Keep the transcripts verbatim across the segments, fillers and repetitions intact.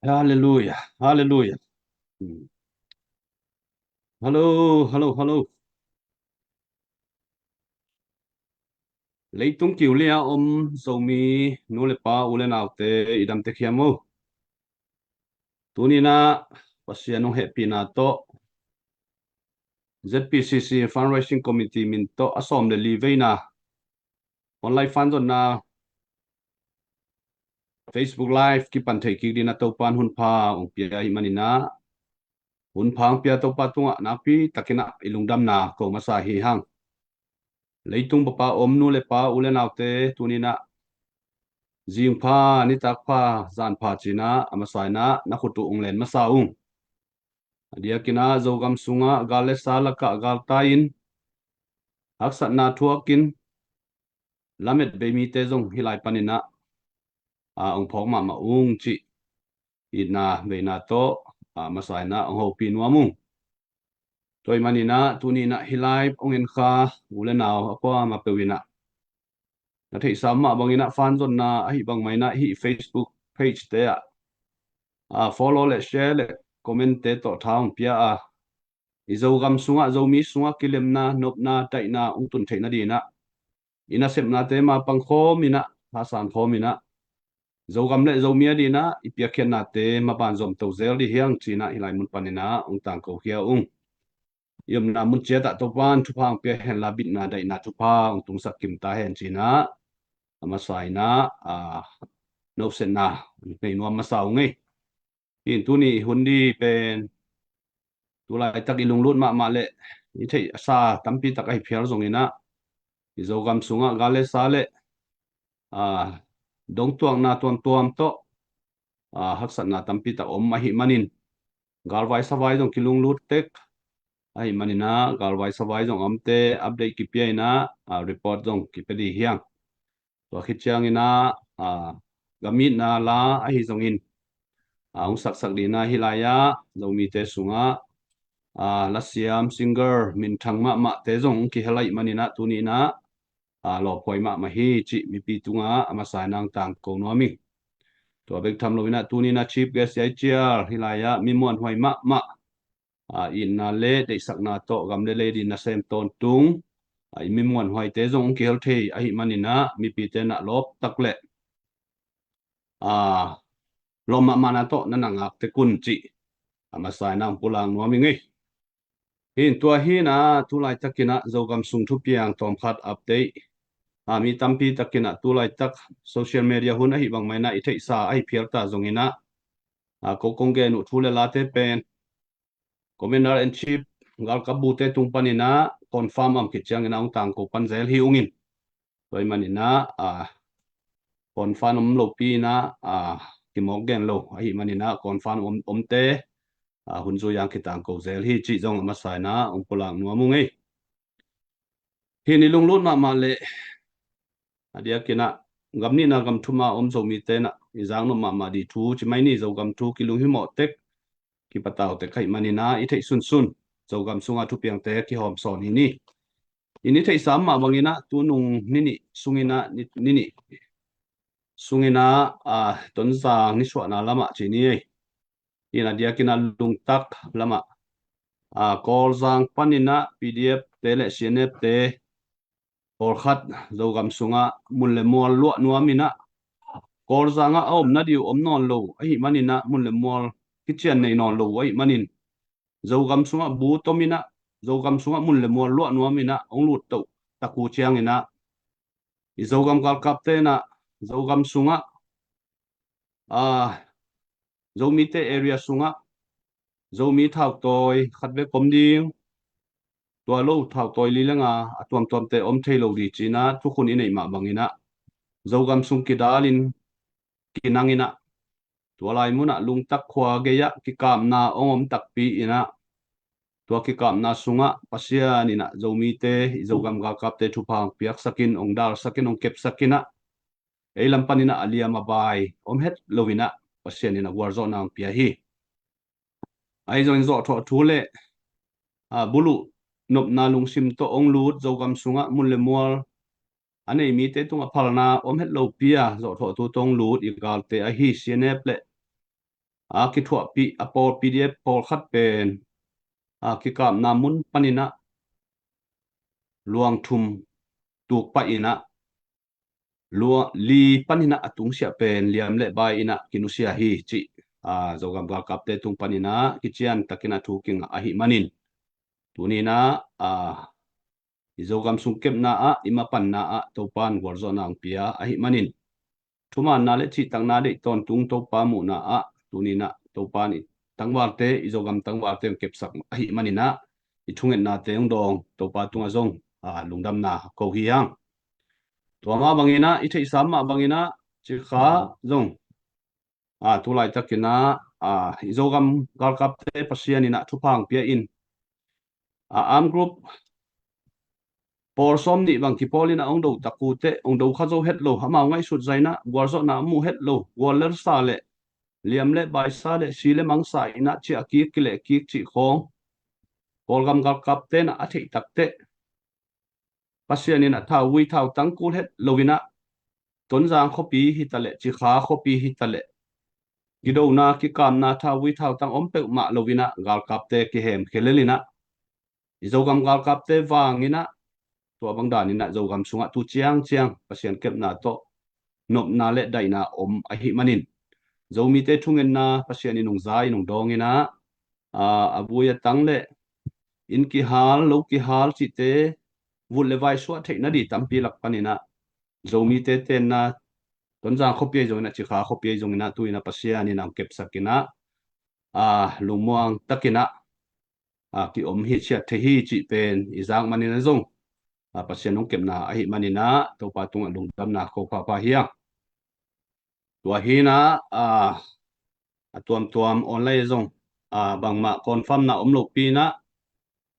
Halleluia, halleluia. Hallo, hallo, hallo. Leitung kiulia om Zomi nu le pa, u le naute, i damtek hiam o? Tuninah Pasian hong hehpihna tawh Z P C C Fundraising Committee min tawh a sawm le li veina online fanzonna Facebook Live kipan thei kik dina Topan hun pha hong pia hi maninah, hun pha hong pia Topa tungah nakpi takinah i lungdamna ko masa hi hang. Leitung papa om nu le pa, u le naute, tuninah zing pha, nitak pha, zan pha cinah a masainah na khut uh hong len masa ung. A diakinah Zogam sungah gal le sa lakah galtai-in haksatna thuakin lamet bei mite zong hih lai paninah a hong phawk mahmah ung cih itna veina tawh a masainah hong hopih nuam ung. Tua ih maninah tuninah hih lai hong enkha u le nau a kuamah peuh inah na theihsa mah banginah fanzonna ahi bangmainah hih Facebook page te ah a follow le share le comment te tawh tha hong pia a, i Zogam sungah, Zomi sungah kilemna, nopna, daihna hong tun theih nadinah i nasepnate mapang khawm inah, thasan khawm inah Zogam le Zomi adinah i piakkhiatnate maban zomto zel dih hiang cinah hih lai mun paninah hong tangko khia ung. I omna mun ciatah Topan thupha hong pia henla, bitna daihna thupha hong tungsak kim ta hen cinah a masainah a nopsetna nei nuam masa ung ei. Hih tuni i hun dih pen tu laitak i lunglut mahmah le i theihsa tampi tak ahi phial zonginah i Zogam sungah gal le sa le a dongtuakna tuamtuam tawh a haksatna tampi tak om ahi manin, galvai savai zong kilunglut tek ahi maninah galvai savai zong omte update kipia inah a report zong kipia dih hiang. Tua khit cianginah a gamitna la ahi zongin a hong saksak dihna hih lai-ah Zomite sungah a lasiam, singer minthang mahmahte zong hong kihel ahi maninah tuninah a lawphuai mahmah hi cih mipi tungah a masainah hong tangko nuam ing. Tua bek tham loinah tuninah chief guest i ai cial hih lai-ah mi muanhuai mahmah a itna le deihsakna tawh gam le lei ding nasem tawntung a i mi muanhuaite zong hong kihel thei ahi maninah mipite na lawp tak le a lawm mahmahna tawh na na ngak tek un cih a masainah hong pulak nuam ing ei. Hih tua hinah tu laitakinah Zogam sung thupiang tawmkhat update a mi tampi takinah tu laitak social media hun ahi bangmainah i theihsa ahi phial ta zonginah a ko kong gen uh thu le late pen Commander in Chief galkap bute tung paninah confirm om khit cianginah hong tangko pan zel hi ungin. Tua ih maninah a confirm om lopi inah a kimawk gen lo ahi maninah confirm om, omte a hun zui ang kitangko zel hi cih zong a masainah hong pulak nuam ung ei. Hih ni lunglut mahmah le a diakinah gam nihna gam thuma om Zomite nah i zaknop mahmah dih thu ci mai ni. Zogam thu kilunghimawh tek, kipatau tek ahi maninah i theih sunsun Zogam sungah thupiangte kihawm sawn hi ni. I ni theihsa mah banginah tunung ni nih sunginah ni, ni nih sunginah a Tonzang nisuahna lamah ci ni ei. Ina diakinah Lungtak lamah a Kawlzang paninah P D F te le C N F te pawlkhat Zogam sungah mun le mual luah nuam inah Kawlzangah a om nading uh om nawn lo ahi maninah mun le mual kician nei nawn lo ahi manin Zogam sungah bu tom inah Zogam sungah mun le mual luah nuam inah hong lut toh tak uh cianginah i Zogam galkapte nah Zogam sungah a Zomite area sungah Zomi thautawi khat vek om ding, tua lo thautawi li le nga a tuamtuamte om thei lo ding cinah thukhun i neih mah banginah Zogam sung kidalin kinanginah tua lai munah Lungtak khua gei-ah kikapna hong om takpi inah tua kikapna sungah Pasian inah Zomite i Zogam galkapte thupha hong piaksakin, hong dalsakin, hong kepsakinah ei lam paninah a liam a bai om het loinah Pasian inah gualzawhna hong pia hi. Ahi zongin zawhthawh thu le a buluh nopna lungsim tawh hong lut Zogam sungah mun le mual a nei mite tungah phalna om het lopi a zawhthawh thu tawh hong lut i galte ahi C N F le a kithuahpih a pawl, P D F pawlkhat pen a kikapna mun paninah luang thum tuk pah inah lua li paninah a tungsiah pen liam le bai inah kinusia hi cih a Zogam galkapte tung paninah kician takinah thu kingah ahi manin tuninah a i Zogam sung kepna ah i mapanna ah Topan gualzawhna ang pia ahi manin thumaanna le cihtakna deih tawntung Topa muhna ah tuninah Topan i tangvalte, i Zogam tangvalte ang kepsak ahi maninah i thungetnate ang dawng Topa tungah zong a lungdamna ko hi hang. Tua mah banginah i theihsa mah banginah cikha zong a tulaitakinah a i Zogam galkapte Pasian inah thupha ang pia in a arm group pawl sawm nih bang kipawl inah ong do takute ong do kha zo het lo, amau ngaihsut zainah gualzawhna a muh het lo, gual lersa le liam le baisa le si le mangsa inah ciah kik kileh kik cih khawng Kawlgam galkapte inah a theih takte Pasian inah thauvui thautang kul het loinah Tonzang khuapi hitaleh, Cikha khuapi hitaleh, kidona kikamna thauvui thautang om peuhmah loinah galkapte kihemkhia lelinah i Zogam galkapte vanginah tua bang daninah Zogam sungah tu ciangciang Pasian kepna tawh nopna le daihna om ahi manin Zomite thungetna Pasian in ung za in ung dawnginah a vui a tang le inn kihal lo kihal cihte vut le vai suah theihna di tampi lak paninah Zomite tenna Tonzang khuapi ahi zonginah Cikha khuapi ahi zonginah tuinah Pasian in ang kepsakinah a lungmuang takinah a kiom hi ciat thei hi cih pen i zak maninah zong a Pasian hong kepna ahi maninah Topa tungah lungdamna ko phapha hi ang. Tua hinah a a tuamtuam online zong a bangmah confirmna om lopi inah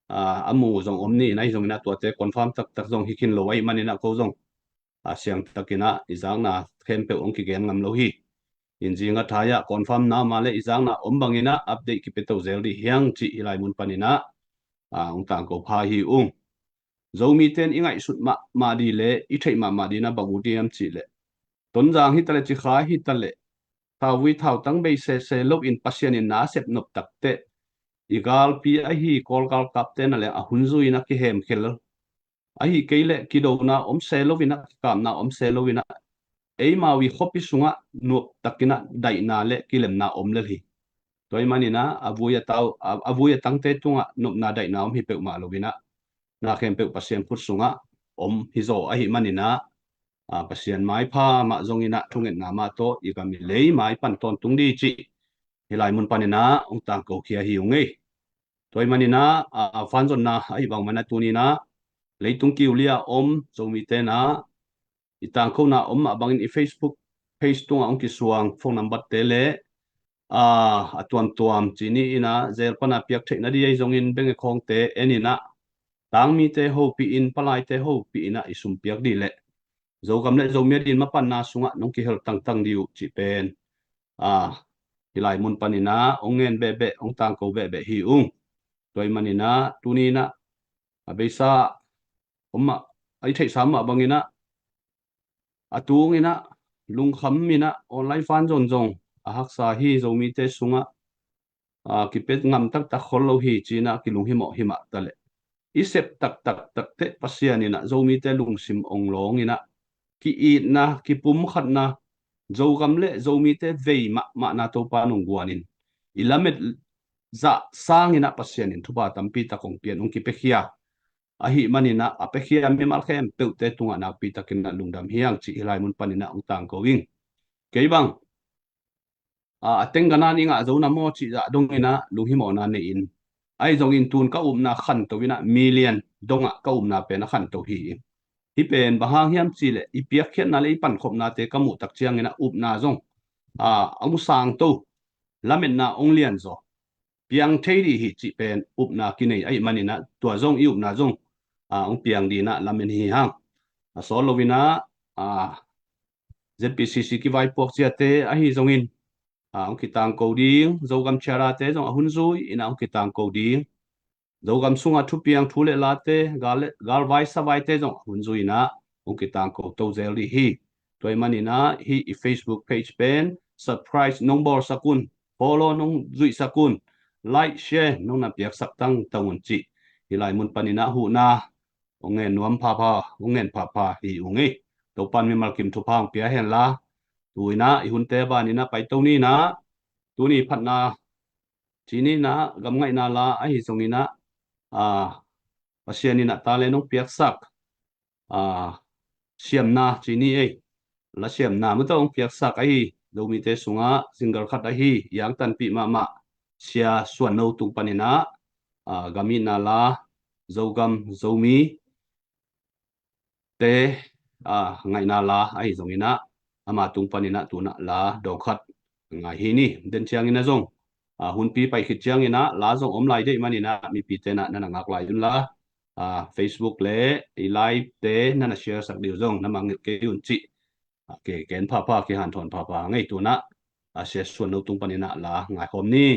a mu zong om ni inah hi zonginah tuate confirm taktak zong hi khin lo ahi maninah ko zong a siangtakinah i zakna khempeuh hong kigen ngam lo hi. Inzinga thai-ah confirmna mah le i zakna om banginah update kipia to zel dih hiang cih hi lai mun paninah a hong tangko pha hi ung. Zomite in i ngaihsut mahmah di le i theih mahmah dinah bang uh diam cihleh Tonzang hitaleh Cikha hitaleh thauvui thautang bei sese loin Pasian in na a sep nop takteh i galpi ahi Kawl galkapte na leng a hun zui inah kihemkhia ahi kei leh kidona om se loinah kikamna om se loinah eimau i khuapi sungah nuamtakinah daihna le kilemna om lel hi. Tua ih maninah a vui a tau a vui a tangte tungah nopna daihna om hi peuhmah loinah na khempeuh Pasian khut sungah om hi zaw ahi maninah a Pasian maipha mah zonginah thungetna mah tawh i gam i lei mai pan tawntung di cih hi lai mun paninah hong tangkokhia hi ung ei. Tua ih maninah a fanzonna ahi bang manah tuninah leitung kiulia om Zomite na i tangkona om mah bangin i Facebook page tungah hong kisuang phone number te le a a tuamtuam cini inah zel pana piak theihna di ahi zongin benge khawngte en inah tangmite hopih in palaite hopih inah i sumpiak dih leh Zogam le Zomi a din mapanna sungah nong kihel tangtang di uh cih pen a hi lai mun paninah hong ngen behbeh hong tangko behbeh hi ung. Tua ih maninah tuninah a beisa om mah a i theihsa mah banginah a tunginah lungkham inah online fan zonzong a haksa hi Zomite sungah a kipet ngam taktak khol lo hi cinah kilunghimawh himah taleh i sep taktak takteh Pasian inah Zomite lungsim ong lawnginah ki-itna kipumkhatna Zogam le Zomite vei mahmahna Topa nung guanin i lamet zah sanginah Pasian in thupha tampi tak ong pian ong kipiakhia ahi maninah a piakhia mimal khempeuhte tungah nakpi takinah lungdam hiang cih hi lai mun paninah hong tangko ing. Kei bang a a tengganan i ngah zo na maw cih zah donginah lunghimawhna nei in ahi zongin tun ka upna khanto inah million dongah ka upna pen a khanto hi ing. Hih pen bang hang hiam cihleh i piakkhiatna le i pankhopnate ka muh tak cianginah upna zong a a mu sangto lametna ong lianzaw piang thei dih hi cih pen upna kinei ahi maninah tua zong i upna zong a ong piang dinah lamen hi hang. A sawt loinah a Z P C C kivaipuak ciate ahi zongin a ong kitangko ding Zogam chiarate zong a hun zui inah ong kitangko ding Zogam sungah thupiang thu le late gal le galvai savaite zong a hun zui inah ong kitangko to zel dih hi. Tua ih maninah hih i Facebook page pen subscribe nong bawlsak un follow nong zuihsak un, like, share nong na piaksak tangtang un cih hih lai mun panin ah huhna hong ngen nuam phapha, hong ngen phapha hi ung ei. Topan mimal kim thupha hong pia hen la, tu in ah i hunte banin ah paito ni in ah, tuni phatna ci ni in ah, gam ngaihna la ahi zongin ah, a, Pasian in ah talent hong piaksak, a, siamna ci ni ei, la siamna mah tawh hong piaksak ahi Zomite sungah single khat ahi, i angtanpih mahmah Sia Suan No tung panin ah, a, gam itna la, Zogam Zomi te, a, ngaihna la ahi zongin ah, ama tung panin ah tu in ah la dawng khat ngai hi ni. Den ciangin ah zong, a, hunpi pai khit ciangin ah la zong om lai deih manin ah mipite in ah na na ngak lai un la, a, Facebook le i live te na na share sak ding uh zong na mangngilh kei un cih, a, ke, ken phapha, kihanthawn phapha ngei. Tu in ah, a, Sia Suan No tung panin ah la ngai khawm ni.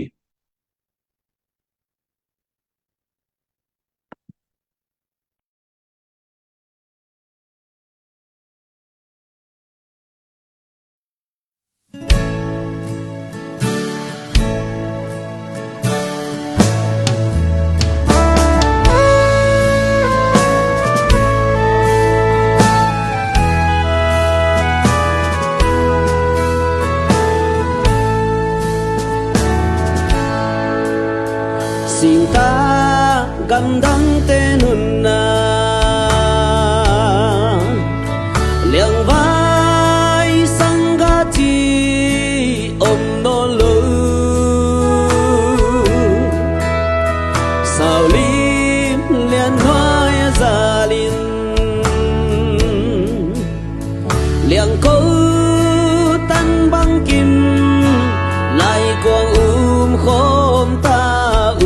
Singtang gamdangte nunna, liangvai sangga ci om nawn lo. Saulim lian nuai a zalin, liangko tan bangkim laikuang um khawm ta uh.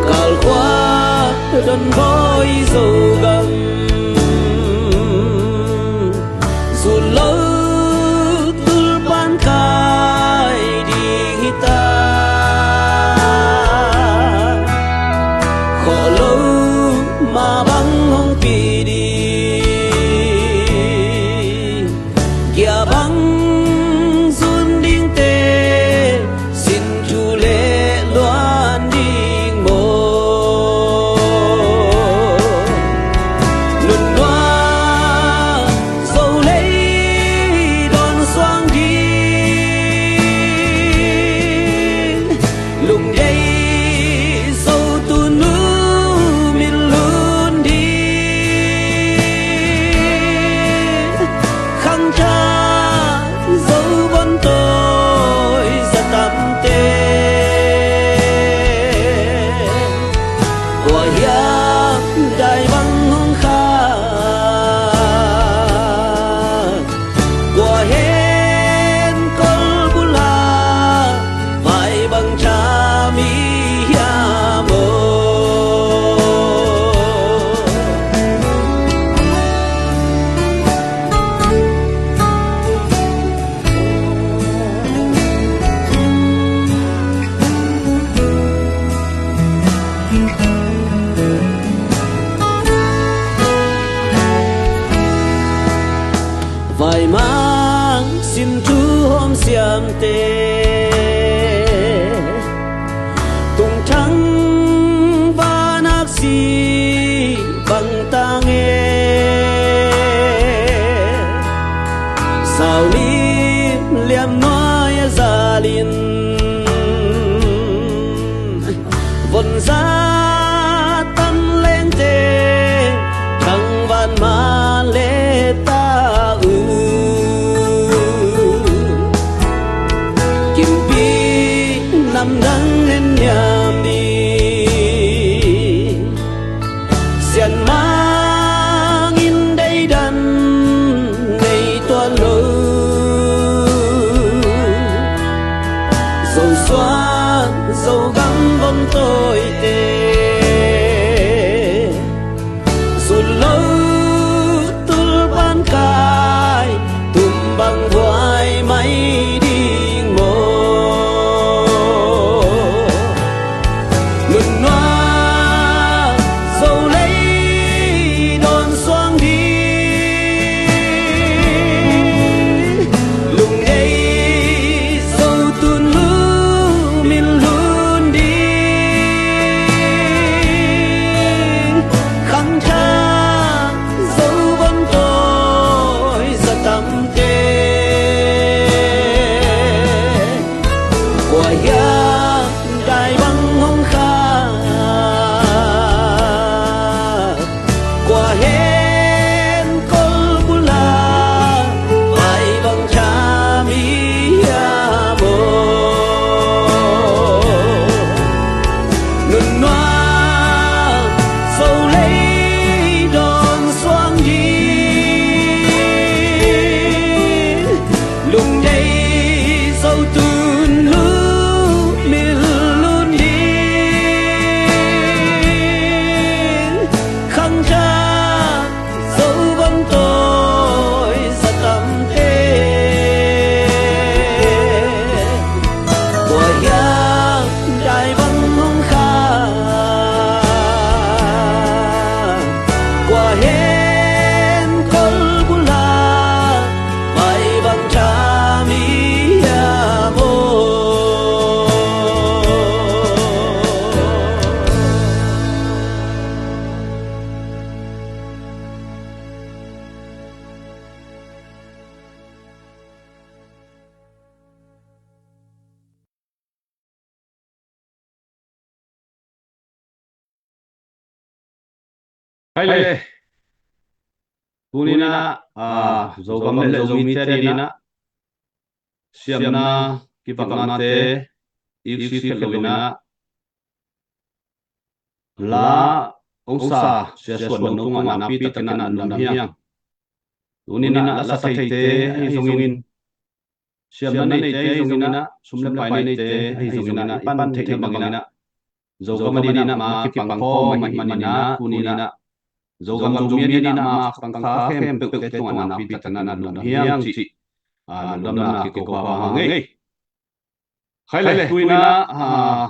Kalkhua Donboi Zogam, zun lo tulpan kai ding hi ta. Khawh lo mah bang hong pi ding, gia bang zun dingte sin thu le luan ding maw? Nunnuam Zo lei dawn suang ding, lungdei Zo tunu min lun ding, khangtha Zo bon tawi za tamte, kua hiam dai bang hong khak, kua hen kol bul ah vai bang tham i hiam aw? Vaimang sin thu hawm siamte, tungthang van aksi bang ta nge? Saulim liam nuai a zalin, vonza tan lengte thangvan man le ta uh. Hai le. Tuni in ah, ah, Zogam le Zomite ading in ah siamna kipaknate iksik khelh lo in ah la hong sa Sia Suan No tungah nakpi takin ah lungdam hi ing. Tuni in ah la sa theite ahi zongin, siamna neite ahi zongin ah, sum le pai neite ahi zongin ah, i pan theihna bangin ah Zogam ading in ah ma kipang khawm ahih manin ah, tuni in ah Zogam Zomi ading in ah ma tangka khempeuhte tungah nakpi takin ah lungdam hi ing cih, ah, lungdamna kiko pah hang ei. Hai le, tu in ah, ah,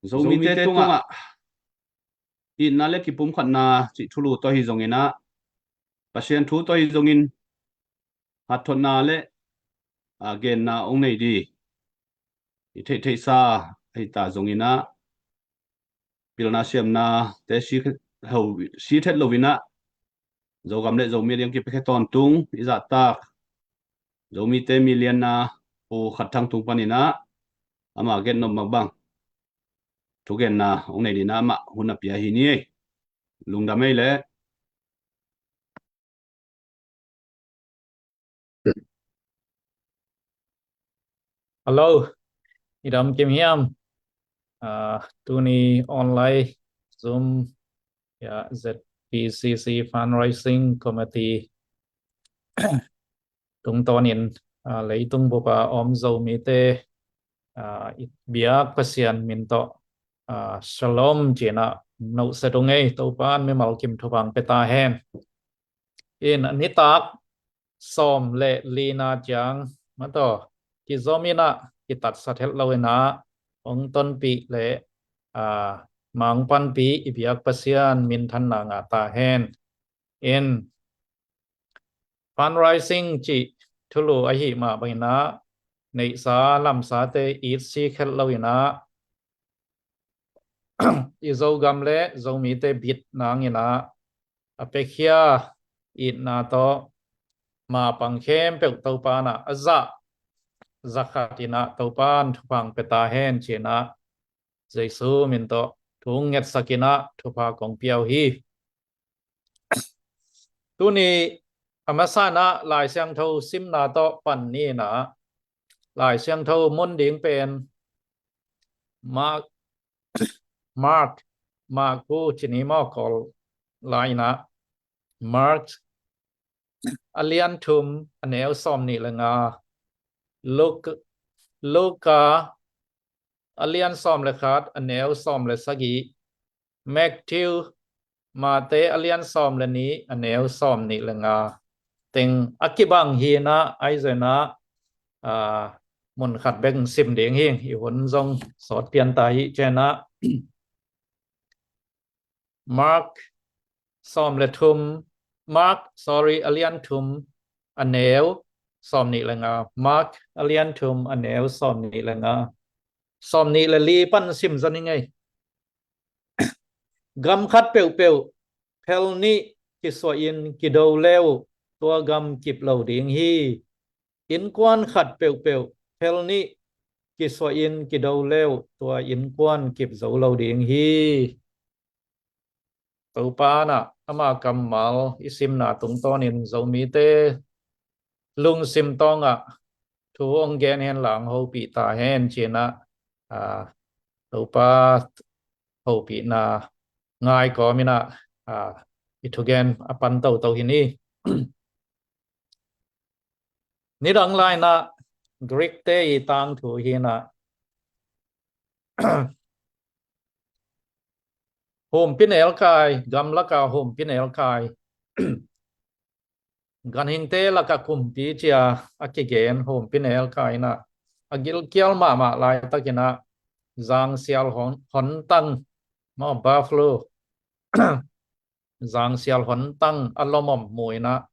Zomite tungah itna le kipumkhatna cih thulu tawh ahi zongin ah, Pasian thu tawh ahi zongin, hathotna le, ah, genna hong nei ding i theihtheihsa ahi ta zongin ah, pilna siamnate si, ho, si thet lo in ah, Zogam le Zomi ading kipiakhia tawntung i zahtak Zomite milianna Pu Khat Thang tung panin ah, ama gen nop bangbang thugenna hong nei ding in ah amah hun a pia hi ni ei. Lungdam ei le. Hello, i dam kim hiam? Ah, tuni online Zoom, ya, Z P C C Fundraising Committee tungtawnin, ah, leitung bup a om Zomite, ah, i biak Pasian min tawh, ah, Shalom ci-in ah nong sa tung ei. Topa'n mimal kim thupha hong pia ta hen. In a nitak sawm le lina ciang mataw kizom in ah kitatsa thet lo in ah hong tonpih le, ah, ma hong panpih i biak Pasian minthanna ngah ta hen. In fundraising cih thulu ahih mah bangin ah neihsa lamsate iksik khelh lo in ah i Zogam le Zomite bit nang in ah a piakhia itna tawh ma pang khempeuh Topa'n ah a zah, zah khat in ah Topa'n thupha hong pia ta hen ci-in ah Jesu min tawh thu hong ngetsak in ah thupha kong pia uh hi. Tuni a masa in ah Lai Siangtho simna tawh pan ni in ah, Lai Siangtho mun ding pen Mark, Mark, Mark pu ci ni maw, Kawl lai in ah Mark a lian thum a neu sawm nih le nga, Luk, Luka a lian sawm le khat a neu sawm le sagih, Matthew, Mate a lian sawm le nih a neu sawm nih le nga teng a kibang hi in ah, ahi zongin ah, ah, mun khat bek sim ding hi ing, i hun zong sawt pian ta hi. Ci-in ah Mark sawm le thum, Mark, sorry, a lian thum a neu sawm nih le nga, Mark a lian thum a neu sawm nih le nga, sawm nih le li pan sim zaw ning ei. Gam khat peuhpeuh phel nih kisuahin kido le uh tua gam kip lo ding hi. Innkuan khat peuhpeuh phel nih kisuahin kido le uh tua innkuan kip zo lo ding hi. Topa'n ah ama kammal i simna tungtawnin Zomite lungsim tawngah thu hong gen hen la hong hopih ta hen ci-in ah, ah, Topa hopihna ngai kawmin ah, ah, i thugen a pan toto hi ni. Nidang lai-in ah Greek-te i tangthu hi in ah, humpinelkai, gamlaka humpinelkai, ganhingte laka kumpi ci-a a kigen humpinelkai in ah, a gilkial mahmah laitakin ah zangsial hon, hontang maw, buffalo, zangsial hontang a lomom mu in ah,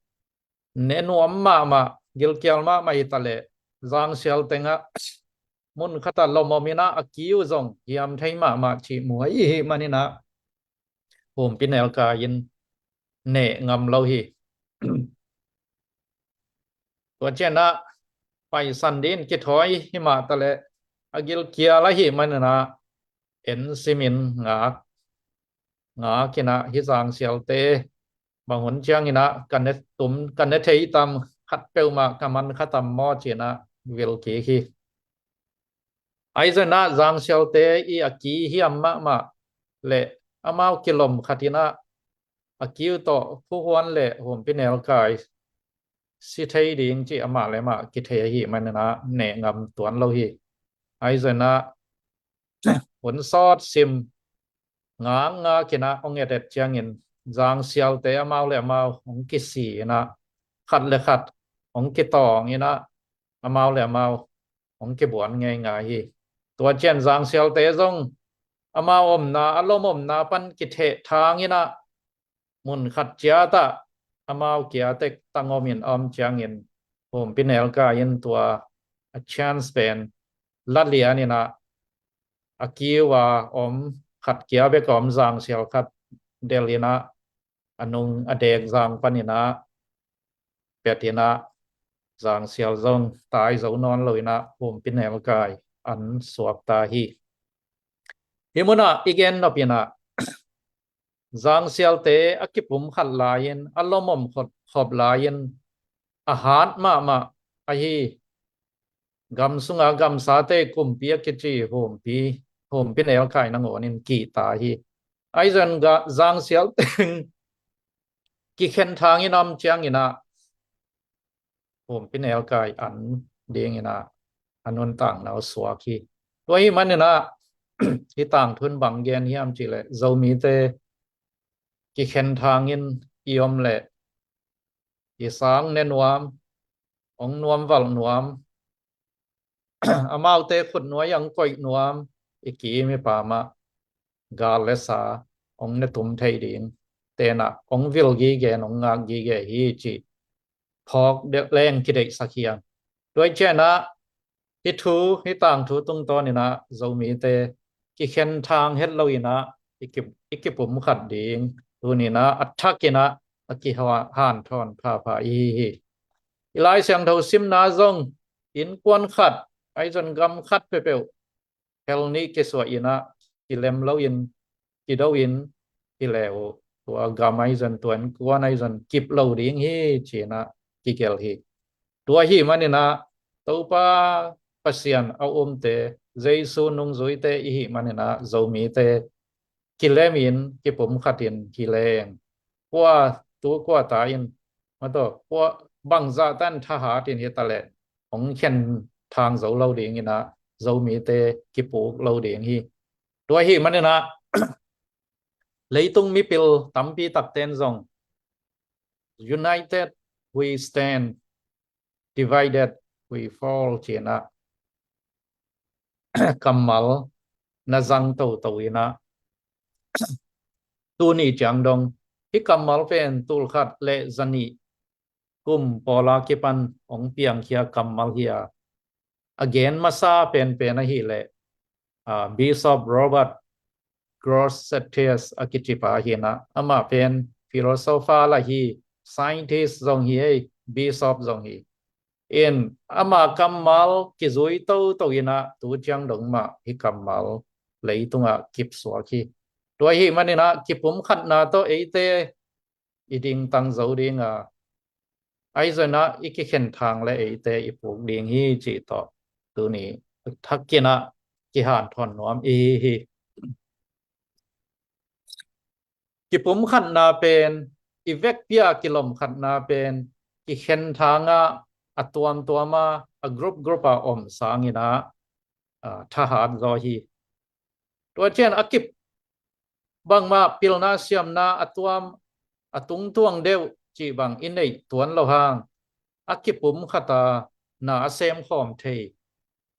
ne nuam mahmah, gilkial mahmah hi ta leh, zangsial tengah mun khatah lomom in ah a kiu zong hiam thei mahmah cih mu ahih manin ah, humpinelkai in neh ngam lo hi. Tua ciangin ah paisan dingin kithawi hi mah ta leh, a gilkial ahih manin ah en simin ngak ngak in ah, hih zangsialte bang hun ciangin ah ka ne tum, ka ne thei tam, khat peuhmah ka man kha tam maw ci in ah vil kik hi. Ahi zongin ah zangsialte i a kihiam mahmah le amau kilom khat in ah a kiu tawh Pu Huan le Humpinelkai si thei ding ci amah le amah kithei ahih manin ah neh ngam tuan lo hi. Ahi zongin ah hun sawt sim ngak ngak in ah hong et et ciangin zangsialte amau le amau hong kisi in ah, khat le khat hong kitawng in ah, amau le amau hong kibuan ngeingai hi. Tua ciang zangsialte zong amau omna, a lom omna pan kithehthang in ah, mun khat ciat ah amau kiatek tang om in a om ciangin Humpinelkai in tua a chance pen la lian in ah, a kiu a om, khat kia bek a om zangsial khat delh in ah, a nung a dek zang pan in ah pet in ah, zangsial zong tai zo nawn lo in ah Humpinelkai an suak ta hi. Hih mun ah i gen nop in ah, zangsialte a kipumkhat lai-in, a lomom khop, khop lai-in, a hat mahmah ahi gam sunga gamsate kumpi a kici Humpi, Humpinelkai nangawnin kihta hi. Ahi zongin zangsial teng kikhen thang in a om ciangin ah Humpinelkai an dingin ah a nuntakna uh suak hi. Tua ahih manin ah hih tangthu in bang gen hiam cih leh, Zomite kikhen thang in i om leh i sang ne nuam, hong nuam valh nuam, amaute khutnuai ah hong koih nuam, i kim i pam ah gal le sa hong ne tum thei ding, ten ah hong vil gige, hong ngak gige hi cih phawk leng kideihsak hi hang. Tua ahih ciangin ah hih thu, hih tangthu tungtawnin ah Zomite kikhen thang het lo in ah i ki, i kipumkhat ding tuni in ah a thak in ah a kihanthawn phapha i hi hi. I Lai Siangtho simna zong innkuan khat, ahi zongin gam khat peuhpeuh hell nih kisuah in ah kilem lo in, kido in hi leh uh, tua gam ahi zongin, tua innkuan ahi zongin kip lo ding hi ci in ah kigelh hi. Tua ahih manin ah Topa Pasian a umte, Jesu nungzuite i hih manin ah Zomite kilem in, kipumkhat in hi leng, kua tu kua ta in, mataw, kua bangzah tan thahat in hi ta leh, hong khen thang zo lo dingin ah Zomite kipuk lo ding hi. Tua ahih manin ah leitung mipil tampi takten zong, "United we stand, divided we fall," ci in ah kammal na zang toto in ah, tuni ciang dong hih kammal pen tul khat le zanih kum pawl a kipan hong piangkhia kammal hi a, a gen masa penpen ahih leh, ah, Bishop Robert Grosseteste a kicipa hi in ah, amah pen philosopher lah hi, scientist zong hi ei, bishop zong hi. In ama kammal kizui toto in ah tu ciang dong mah hih kammal leitungah kipsuak hi. Tua ahih manin ah kipumkhatna tawh eite i dingtang zo ding a, ahi zongin ah i kikhen thang le eite i puk ding hi cih tawh tuni thak in ah kihanthawn nuam i hi hi. Kipumkhatna pen, i vekpi a kilomkhatna pen kikhen thang a, a tuamtuam a, a group group a om sangin ah, ah, thahat zaw hi. Tua ciang a kip bangmah pilna siamna a tuam, a tungtuang deuh cih bang i neih tuan lo hang, a kipumkhat a na a semkhawm thei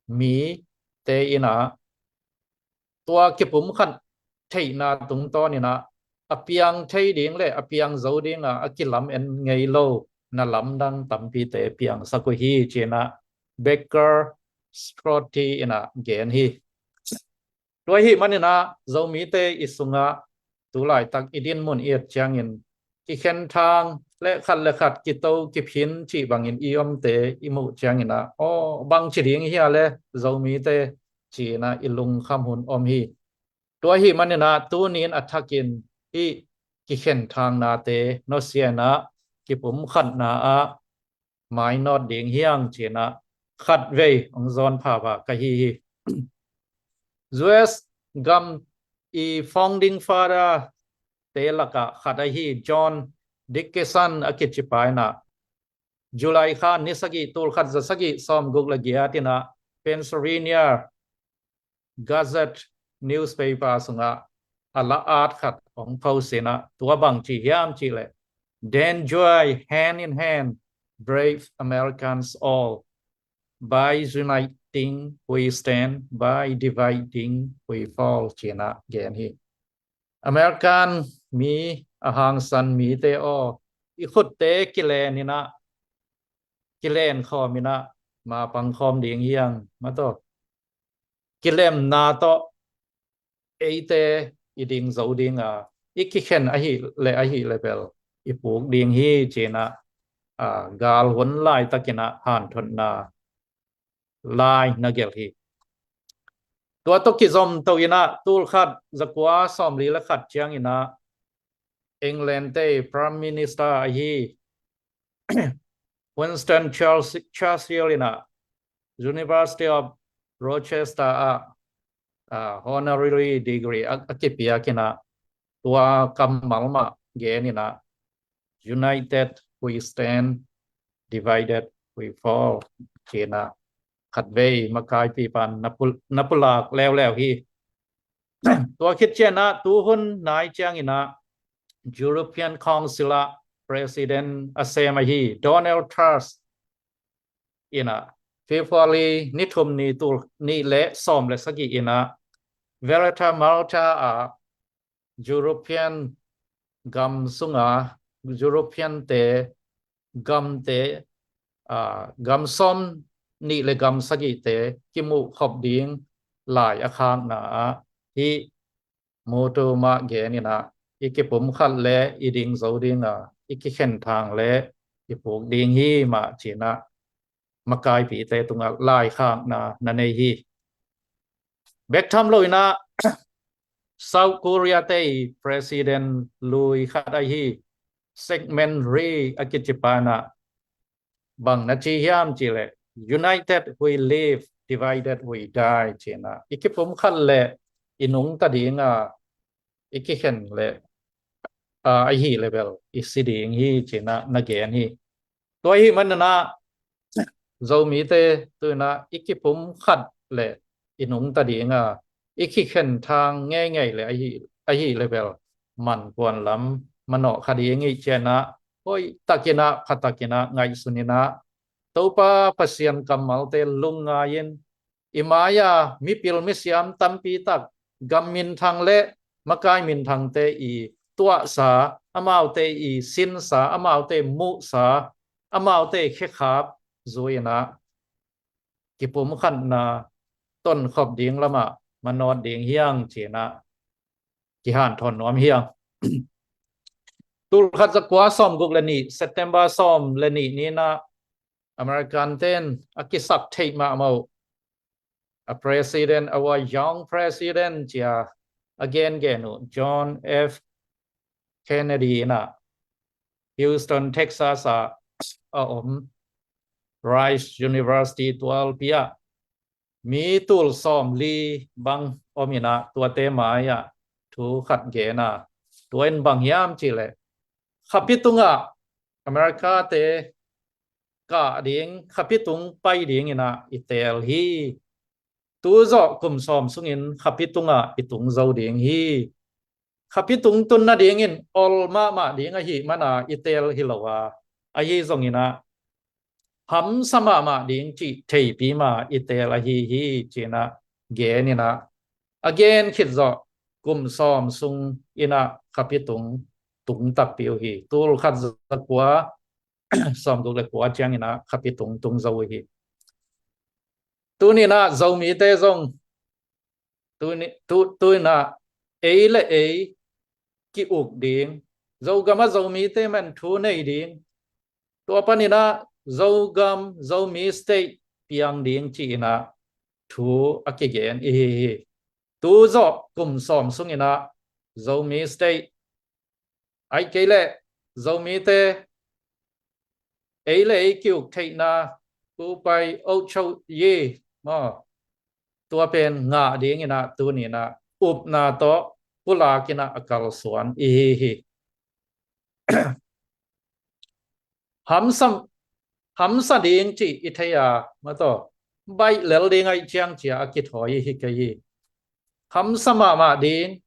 mite in ah tua kipumkhat theihna tungtawn in ah a piang thei ding le a piang zo ding a, a kilamen ngei lo na lamdang tampite piangsak uh hi ci in ah Becker Strotty in ah gen hi. Tua ahih manin ah Zomite i sungah tu laitak i dinmun i et ciangin kikhen thang le khat le khat kito kiphin cih bangin i omte i muh ciangin ah, aw, bangci ding hi a le Zomite ci in ah i lungkham hun om hi. Tua ahih manin ah tuni in a thakin hih kikhen thangnate nusia in ah kipumkhatna ah mainawt ding hi hang ci-in ah khatvei hong zawn pha pha ka hi hi. U S gam i founding father te lakah khat ahi John Dickinson a kicipa in ah July kha ni sagih, tul khat za sagih sawmguk le giat in ah Pennsylvania Gazette newspaper sungah a la-at khat hong post in ah tua bang ci hiam cih leh, "Then join hand in hand, brave Americans all. By uniting we stand, by dividing we fall," ci-in ah gen hi. American mi a hangsan mite aw, i khutte kilen in ah, kilen khawm in ah mapang khawm ding hi hang, mataw. Kilemna tawh eite i ding zo ding a, i kikhen ahih leh ahih leh bel i puk ding hi ci-in ah, aa, gal hun laitak in ah hanthotna lai na gelh hi. Tua tawh kizom to in ah tul khat za kua sawmli le khat ciangin ah England te Prime Minister ahi Winston Churchill in ah University of Rochester ah, ah, honorary degree a, a kipiak in ah tua kammal mah gen in ah, "United we stand, divided we fall," ci-in ah khatvei makaipipa na pul-, na pulak leuleu hi. Tua khit ciangin ah tuhun nai ciangin ah European Council ah President a sem ahi Donald Tusk in ah February ni thum ni tul nih le sawm le sagih in ah Valletta, Malta ah European gam sunga European te gamte, aa, gam sawm nih le gam sagihte kimuh khop ding lai a khakna ah hih motto mah gen in ah i kipumkhat le i ding zo ding a, i kikhen thang le i puk ding hi mah ci-in ah makaipite tungah laikhakna na nei hi. Bek tham lo in ah South Korea te i President lui khat ahi Syngman Rhee a kicipa in ah bang na ci hiam cih leh, "United we live, divided we die," ci-in ah i kipumkhat le i nungta ding a, i kikhen le, aa, ahih leh bel i si ding hi ci-in ah na gen hi. Tua ahih manin ah Zomite tu-in ah i kipumkhat le i nungta ding a, i kikhen thang ngeingei le ahih, ahih leh bel man puanlam manawh kha ding hi ci-in ah hoihtakin ah, phattakin ah, ngaihsunin ah Topa Pasian kammalte lungngai-in i mai-a mipil misiam tampi tak gam minthang le makai minthangte i tuahsa, amaute i sinsa, amaute muhsa, amaute khekhap zui-in ah kipumkhatna tonkhop ding lamah manawt ding hi hang ci-in ah kihanthawn nuam hi hang. Tul khat za kua sawmguk le nih, September sawm le nih ni-in ah American ten a kisak theih mahmah uh, a president, our young president ci-a a gengen uh John F Kennedy in ah Houston, Texas ah a om Rice University twelve pi ah mi tul sawmli bang om in ah tuate mai-ah thu khat gen a, tua in bang hiam cih leh, khapi tungah America te kah ding, khapi tung pai ding in ah i teel hi. Tu zawh kum sawm sungin khapi tungah i tung zo ding hi. Khapi tung tun nadingin ol mahmah ding ahih manin i teel hi lo a, ahi zongin ah hamsa mahmah ding cih theipi ma i teel ahi hi, ci-in ah gen in ah, a gen khit zawh kum sawm sungin ah khapi tung tung takpi uh hi. Tul khat za kua sawmguk le kua ciangin ah khapi tung tung zo uh hi. Tuni-in ah Zomite zong tuni, tu, tu-in ah ei le ei ki-uk ding, Zogam ah Zomite man thu nei ding, tua panin ah Zogam, Zomi State piang ding ci-in ah thu a kigen i hi hi. Tu zawh kum sawm sungin ah Zomi State Ahih kei leh Zomite ei le ei ki-uk theihna, kupai ocho yi maw, tua pen ngah dingin ah tuni-in ah upna tawh pulak in ah a kalsuan i hi hi. Hamsa, hamsa ding cih i thei a, maw taw, baih lel ding ahih ciang ci-a a kithawi hi kei hi. Hamsa mahmah ding,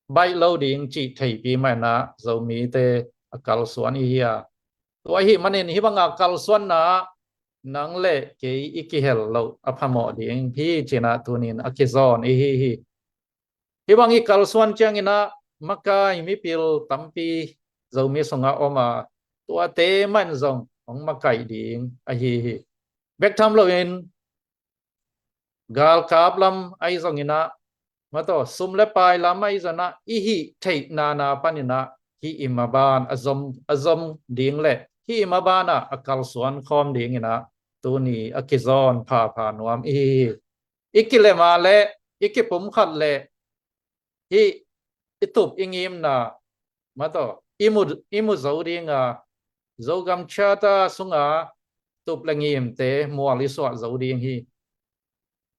baih lo ding cih theipi mah in ah Zomite a kalsuan i hi a. Tua ahih manin hih banga kalsuanna ah nang le kei i kihel loh a phamawh ding hi ci-in ah tuni-in a kizawn i hi hi. Hih bang i kalsuan ciangin ah makai mipil tampi Zomi sungah om a, tuate mah in zong hong makaih ding ahi hi. Bek tham loin galkap lam ahi zongin ah, maw taw, sum le pai lam ahi zongin ah, i hih theihna na panin ah hih i maban a zom, a zom ding le hih i maban ah a kalsuan khawm dingin ah tuni a kizawn phapha nuam i hi hi. I kilem a le i kipumkhat le hih i tup i ngimna, maw taw, i mu, i mu zo ding a, Zogam Charter sunga tup le ngimte mual i suah zo ding hi.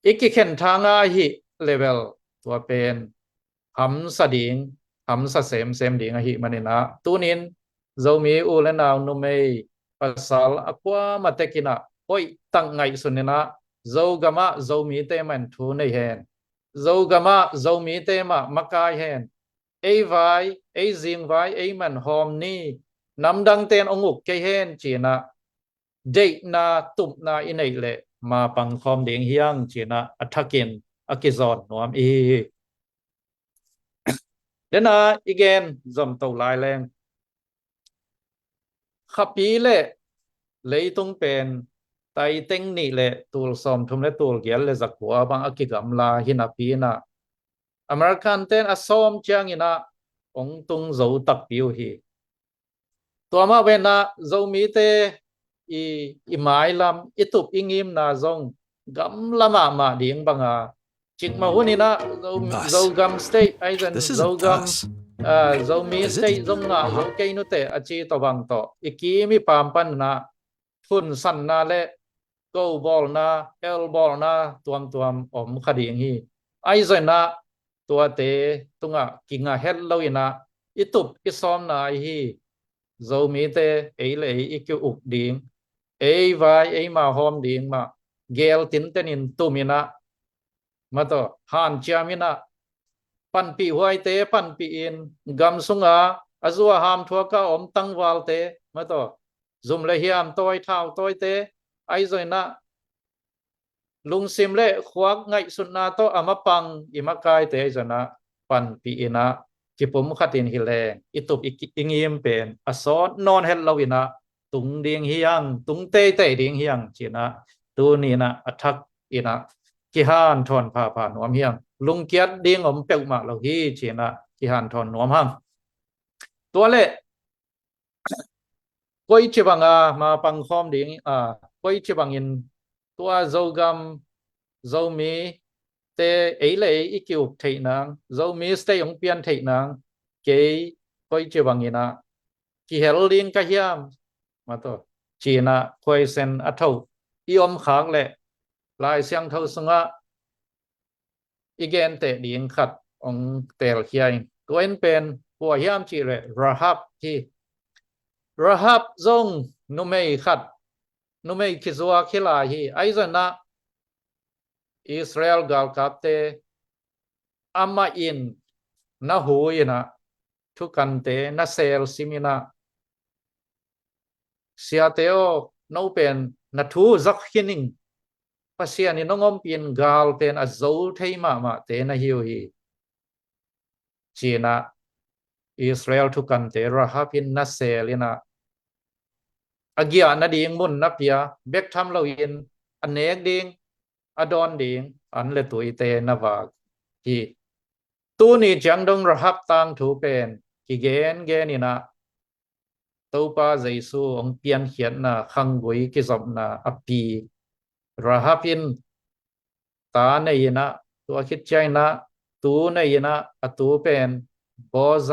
I kikhen thang a hih level tua pen hamsa ding, hamsa semsem ding ahih manin ah tuni-in Zomi u le nau, numei pasal a kuamah tekin ah hoih tak ngaihsun in ah Zogam ah Zomite mah in thu nei hen. Zogam ah Zomite mah makai hen. Ei vai, ei zing vai, ei mah in hawm ni. Namdangte in hong uk kei hen ci-in ah deihna, tupna i neih leh mapang khawm ding hi hang ci-in ah a thakin a kizawn nuam i hi hi. Dena i gen zom to lai leng, khapi le leitung pen taiteng nih le tul sawmthum le tul giat le zakua bang a kigamla hi napi-in ah American-te in a sawm ciangin ah hong tung zo takpi uh hi. Tua mah bangin ah Zomite i, i mailam, i tup i ngimna zong gamla mahmah ding banga, cikmah hunin ah Zo, Zogam State ahi zongin, Zogam, ah, Zomi State zong ngah zo kei nuteh a ci tawh bang tawh i kim i pam panin ah phunsanna le kobawlna, elbawlna tuamtuam om kha ding hi. Ahi zongin ah tuate tungah kingah het loin ah i tup i sawmna ahi hi. Zomite ei le ei i ki-uk ding, ei vai ei mah hawm ding mah geel tintenin tumin ah, maw taw, hanciamin ah, panpih huaite panpih in, gam sunga a zu a ham thuak a om tangvalte, maw taw, zum le hiam tawi thau tawite, ahi zongin ah lungsim le khuak ngaihsutna tawh a mapang i makaite ahi zongin ah panpih in ah kipumkhatin hi leng i tup i ki, i ngim pen a sawt nawn het loin ah tung ding hi hang, tung teitei ding hi hang ci-in ah tuni-in ah a thakin ah kihanthawn phapha nuam hi hang. Lungkiat ding om peuhmah lo hi ci-in ah kihanthawn nuam hang. Tua leh koici banga mapang khawm ding, ah, koici bangin tua Zogam, Zomite ei le ei i ki-uk theih nang, Zomi State hong pian theih nang, kei koici bangin ah kihel ding ka hiam, maw taw, ci-in ah khuaisen a tho i om khak leh Lai Siangtho sungah i genteh ding khat hong teelkhia in. Tua in pen kua hiam cih leh Rahab hi. Rahab zong numei khat, numei kizuak hi lai hi. Ahi zongin ah Israel galkapte amah in na hu in ah, thukante na seel simin ah, siate aw, no pen na thu zak hi ning, Pasian in hong ompih in gal pen a zo thei mahmahte na hi uh hi, ci-in ah Israel thukante Rahab in na seel in ah, a giah nading mun na pia, bek tham loin a nek ding, a dawn ding an le tuite na vak hi. Tuni ciang dong Rahab tangthu pen kigengen in ah Topa Jesu hong piankhiatna khanggui kizopna a pi Rahab in ta nei in ah, tua khit ciangin ah tu nei in ah, a tu pen Boaz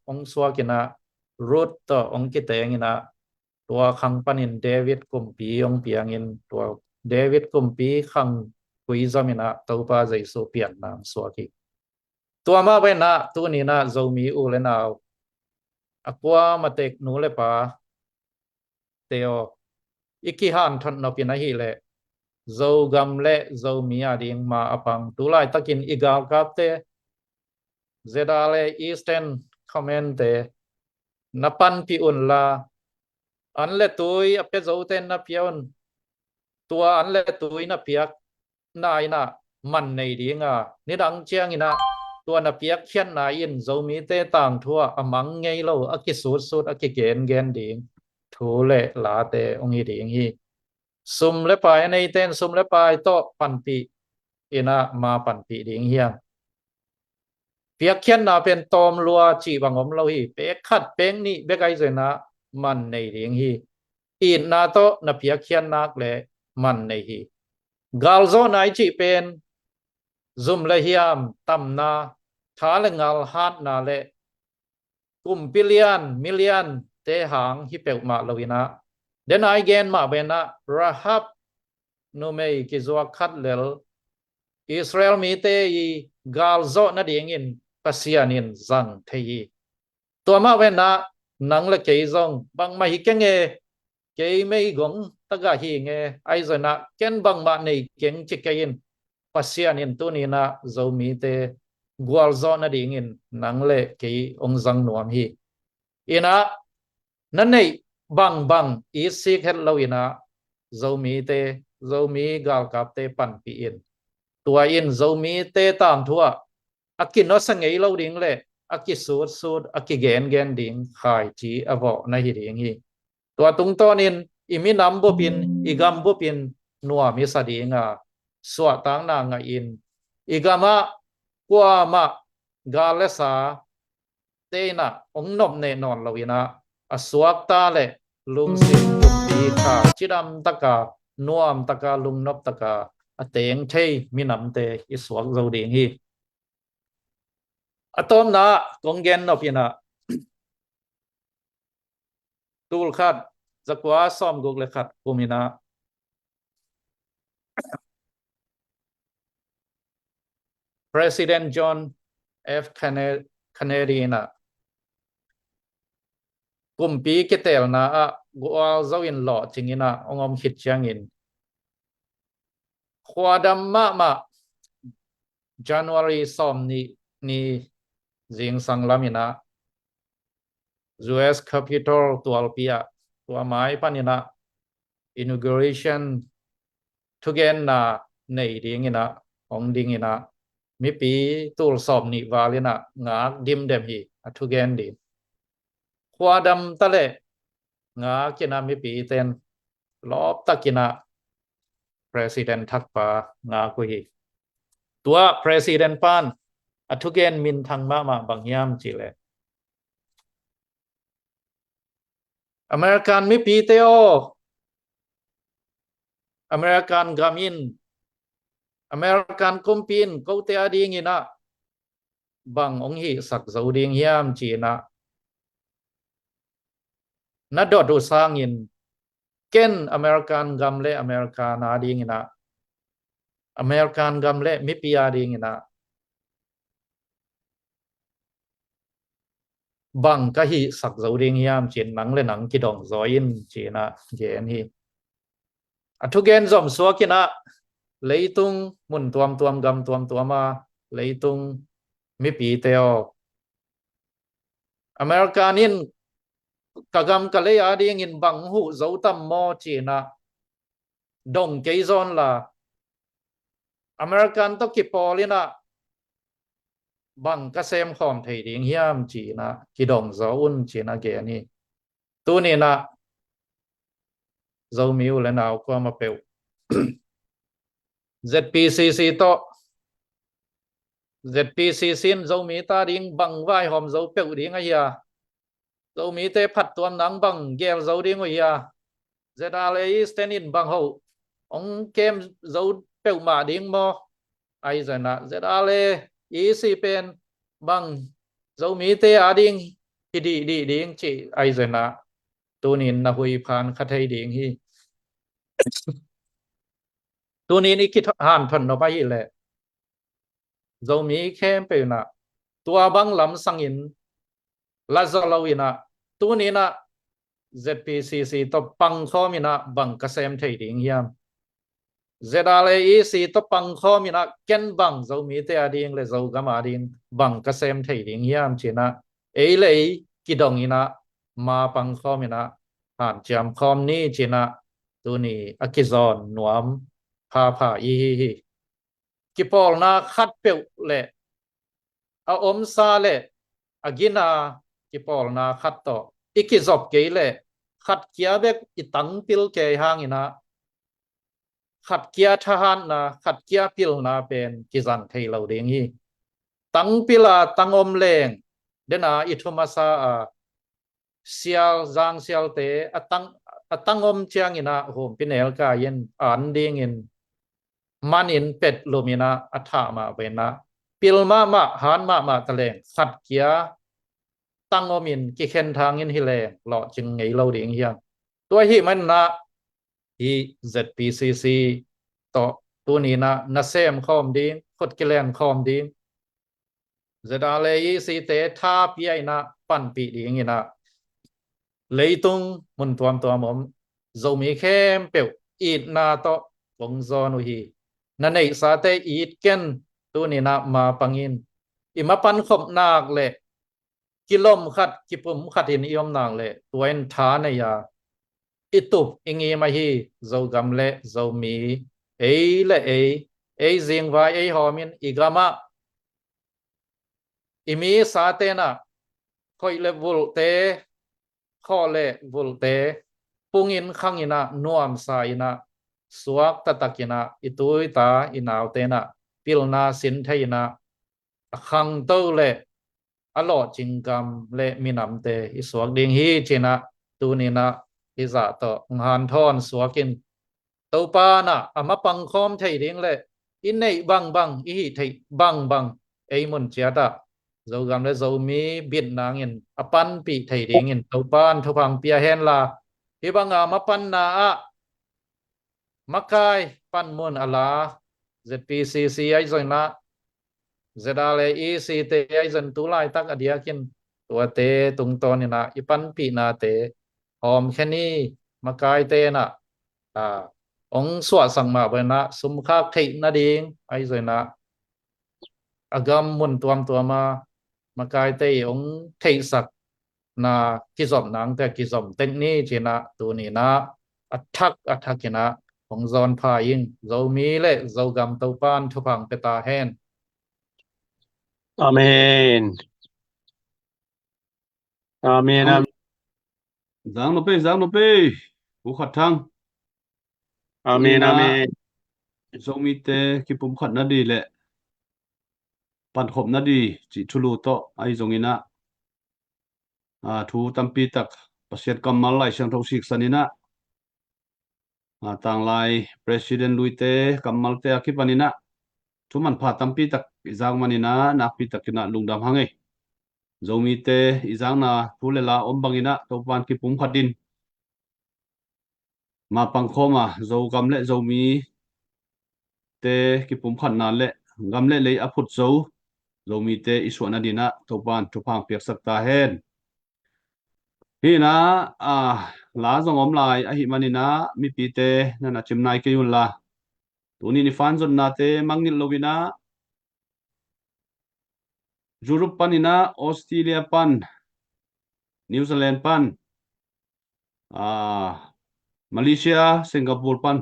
hong suak in ah, Ruth tawh hong kiteng in ah, tua khang panin David kumpi hong piangin, tua David kumpi khang kuizom in ah Topa Jesu pianna hong suak hi. Tua mah bangin ah tuni in ah Zomi u le nau, a kuamah tek nu le pa te aw, i kihanthot nop in ahih leh Zogam le Zomi a ding ma a pang, tu laitakin i galkapte, Z R A Eastern Command te, na panpih un la, an le tui a pia zote na pia un. Tua an le tui na piak na in ah man nei ding a, nidang ciangin ah tua na piakkhiatna in Zomite tangthu ah a mang ngei lo, a kisutsut, a kigengen ding thu le late hong hi ding hi. Sum le pai a neite in sum le pai tawh panpih in ah ma panpih ding hi hang. Piakkhiatna pen tawm lua cih bang om lo hi. Pek khat, pek nih bek ahi zongin ah man nei ding hi. Itna tawh na piakkhiat nak leh man nei hi. Galzawhna i cih pen zum le hiam, tamna, tha le ngal, hatna le kumpi lian, mi liante hang hi peuhmah lo in ah, den a i gen mah bangin ah Rahab numei kizuak khat lel Israel mite i galzawh nadingin Pasian in zang thei hi. Tua mah bangin ah nang le kei zong bangmah hi keng e, kei meigong tagah hi ing e, ahi zongin ah ken bangmah nei keng ci kei in. Pasian in tuni in ah Zomite gualzawh nadingin nang le kei hong zang nuam hi. In ah na neih bangbang itsik het lo in ah Zomite, Zomi galkapte panpih in. Tua in Zomite tangthu ah a kinawsa ngei lo ding le a kisutsut, a kigengen ding khaici a vawh na hi ding hi. Tua tungtawnin i minam bupin, i gam bupin nuam i sa ding a, suahtakna ngah in, i gam ah kuamah gal le sa te in ah hong nopneh nawn lo in ah, a suakta le lungsim kumpi kha cidam tak a, nuam tak a, lungnop tak a, a teng thei minamte i suak zo ding hi. A tawpna ah kong gen nop in ah, tul khat zakua sawmguk le khat kum in ah President John F Kennedy in ah kumpi kitelna ah gualzo in lawhcing in ah hong om khit ciangin, khuadam mahmah January sawmnih ni zingsang lam in ah U S Capitol tualpi ah, tua mai pan in ah inauguration thugenna nei ding in ah hong ding in ah, mipi tul sawmnih val in ah ngak dimdem hi. A thugen ding khuadam ta leh ngak in ah, mipite in lawp tak in ah President thakpa ngak uh hi. Tua President pan a thugen minthang mahmah, bang hiam cih leh, American mipite aw, American gam in, American kumpi in kote a ding in ah bang hong hihsak zo ding hiam ci in ah na dot uh sangin, ken American gam le American a ding in ah, American gam le mipi a ding in ah bang ka hihsak zo ding hiam ci in nang le nang kidong zaw in ci in ah gen hi. A thugen zom suak in ah leitung mun tuamtuam, gam tuamtuam a leitung mipite aw, American in ka gam ka lei a ding in bang huh zo tam maw ci in ah dong kei zaw un la, American tawh kipawl in ah bang ka sem khawm thei ding hiam ci in ah kidong zaw un ci in ah gen hi. Tuni in ah Zomi u le nau kuamah peuh Z P C C tawh, Z P C C in Zomite a ding bang vaihawm zo peuh ding a hia? Zomite phattuam nang bang gel zo ding uh hia? Z R A Eastern in bang hoh hong kem zo peuhmah ding maw? Ahi zongin ah Z R A E C pen bang Zomite a ding kidih dih ding cih ahi zongin ah tunin na huiphan kha thei ding hi. Tunin i kihanthawn nop ahih leh Zomi khempeuh in ah tua bang lamsangin la zaw lo in ah tunin ah Z P C C tawh pangkhawm in ah bang ka sem thei ding hiam? Z R A E C tawh pangkhawm in ah ken bang Zomite a ding le Zogam a ding bang ka sem thei ding hiam ci-in ah ei le ei kidong in ah ma pangkhawm in ah hanciam khawm ni ci-in ah tuni a kizawn nuam phapha i hi hi. Kipawlna khat peuh le a omsa le a gina kipawlna khat tawh i kizop kei leh khat kia bek i tangpil kei hangin ah khat kia thahatna, khat kia pilna pen kizang thei lo ding hi. Tangpil a tangom leng, den a i thu masa a sial, zang sialte a tang, a tangom ciangin ah humpinelkai in an dingin manin petlum in ah a thah mah bangin ah pil mahmah, han mahmah ta leng khat kia tangom in kikhen thangin hi leng lawhcing ngei lo ding hiam? Tua ahih manin ah hih Z P C C tawh tunin ah na sem khawm ding, khut kilen khawm ding, Z R A E C te tha pia in ah panpih dingin ah leitung mun tuamtuam om Zomi khempeuh itna tawh kong zawn uh hi. Na neihsate it ken, tunin ah ma pang in. I mapan khop nak le kilom khat, kipum khat in i om nak le tua in tha nei a i tup i ngim ahi Zogam le Zomi, ei le ei, ei zingvai ei hawm in i gam ah i mi sate in ah khoih le vulhte, khawh le vulhte pung in khang in ah nuamsa in ah suak taktak in ah i tu i ta i naute in ah pilna sin thei in ah a khangto le a lawhcing gam le minamte i suak ding hi ci-in ah tunin ah hih zah tawh hong hanthawn suak in, Topa in ah a mapang khawm thei ding le i neih bangbang, i hih theih bangbang ei mun ciat ah Zogam le Zomi bit nangin a panpih thei dingin Topa in thupha pia hen la, hih bang a mapanna ah makai panmun a la, Z P C C ahi zongin ah Z R A E C te ahi zongin tu laitak a diakin tuate tungtawn in ah i panpihnate hawmkhia ni. Makaite in ah hong suahsak mah bangin ah sumkhak theih nading ahi zongin ah a gam mun tuamtuam a makaite i hong theihsakna kizop nangte a kizom tek ni ci-in ah tunin ah a thak a thak in ah hong zawn pha ing. Zomi le Zogam Topa in thupha pia ta hen. Amen. Amen. Amen. Zang nop ei, zang nop ei. Pu Khat Thang. Amen, amen. Zomite kipumkhat nading le pankhop nading cih thulu tawh ahi zongin ah thu tampi tak Pasian kammal Lai Siangtho siksan in ah tanglai President luite kammalte a kipan in ah thu manpha tampi tak i zak man in ah nakpi tak in ah lungdam hang ei. Zomite i zakna thu le la om bangin ah Topa in kipumkhat in mapang khawm a Zogam le Zomite kipumkhatna le gam le lei a phut zo Zomite i suah nading in ah Topa in thupha piaksak ta hen. Hih in ah la zong om lai ahih manin ah mipite na na cim nai kei un la, tuni i fanzonnate mangngilh lo in ah Europe pan in ah Australia pan, New Zealand pan, Malaysia, Singapore pan,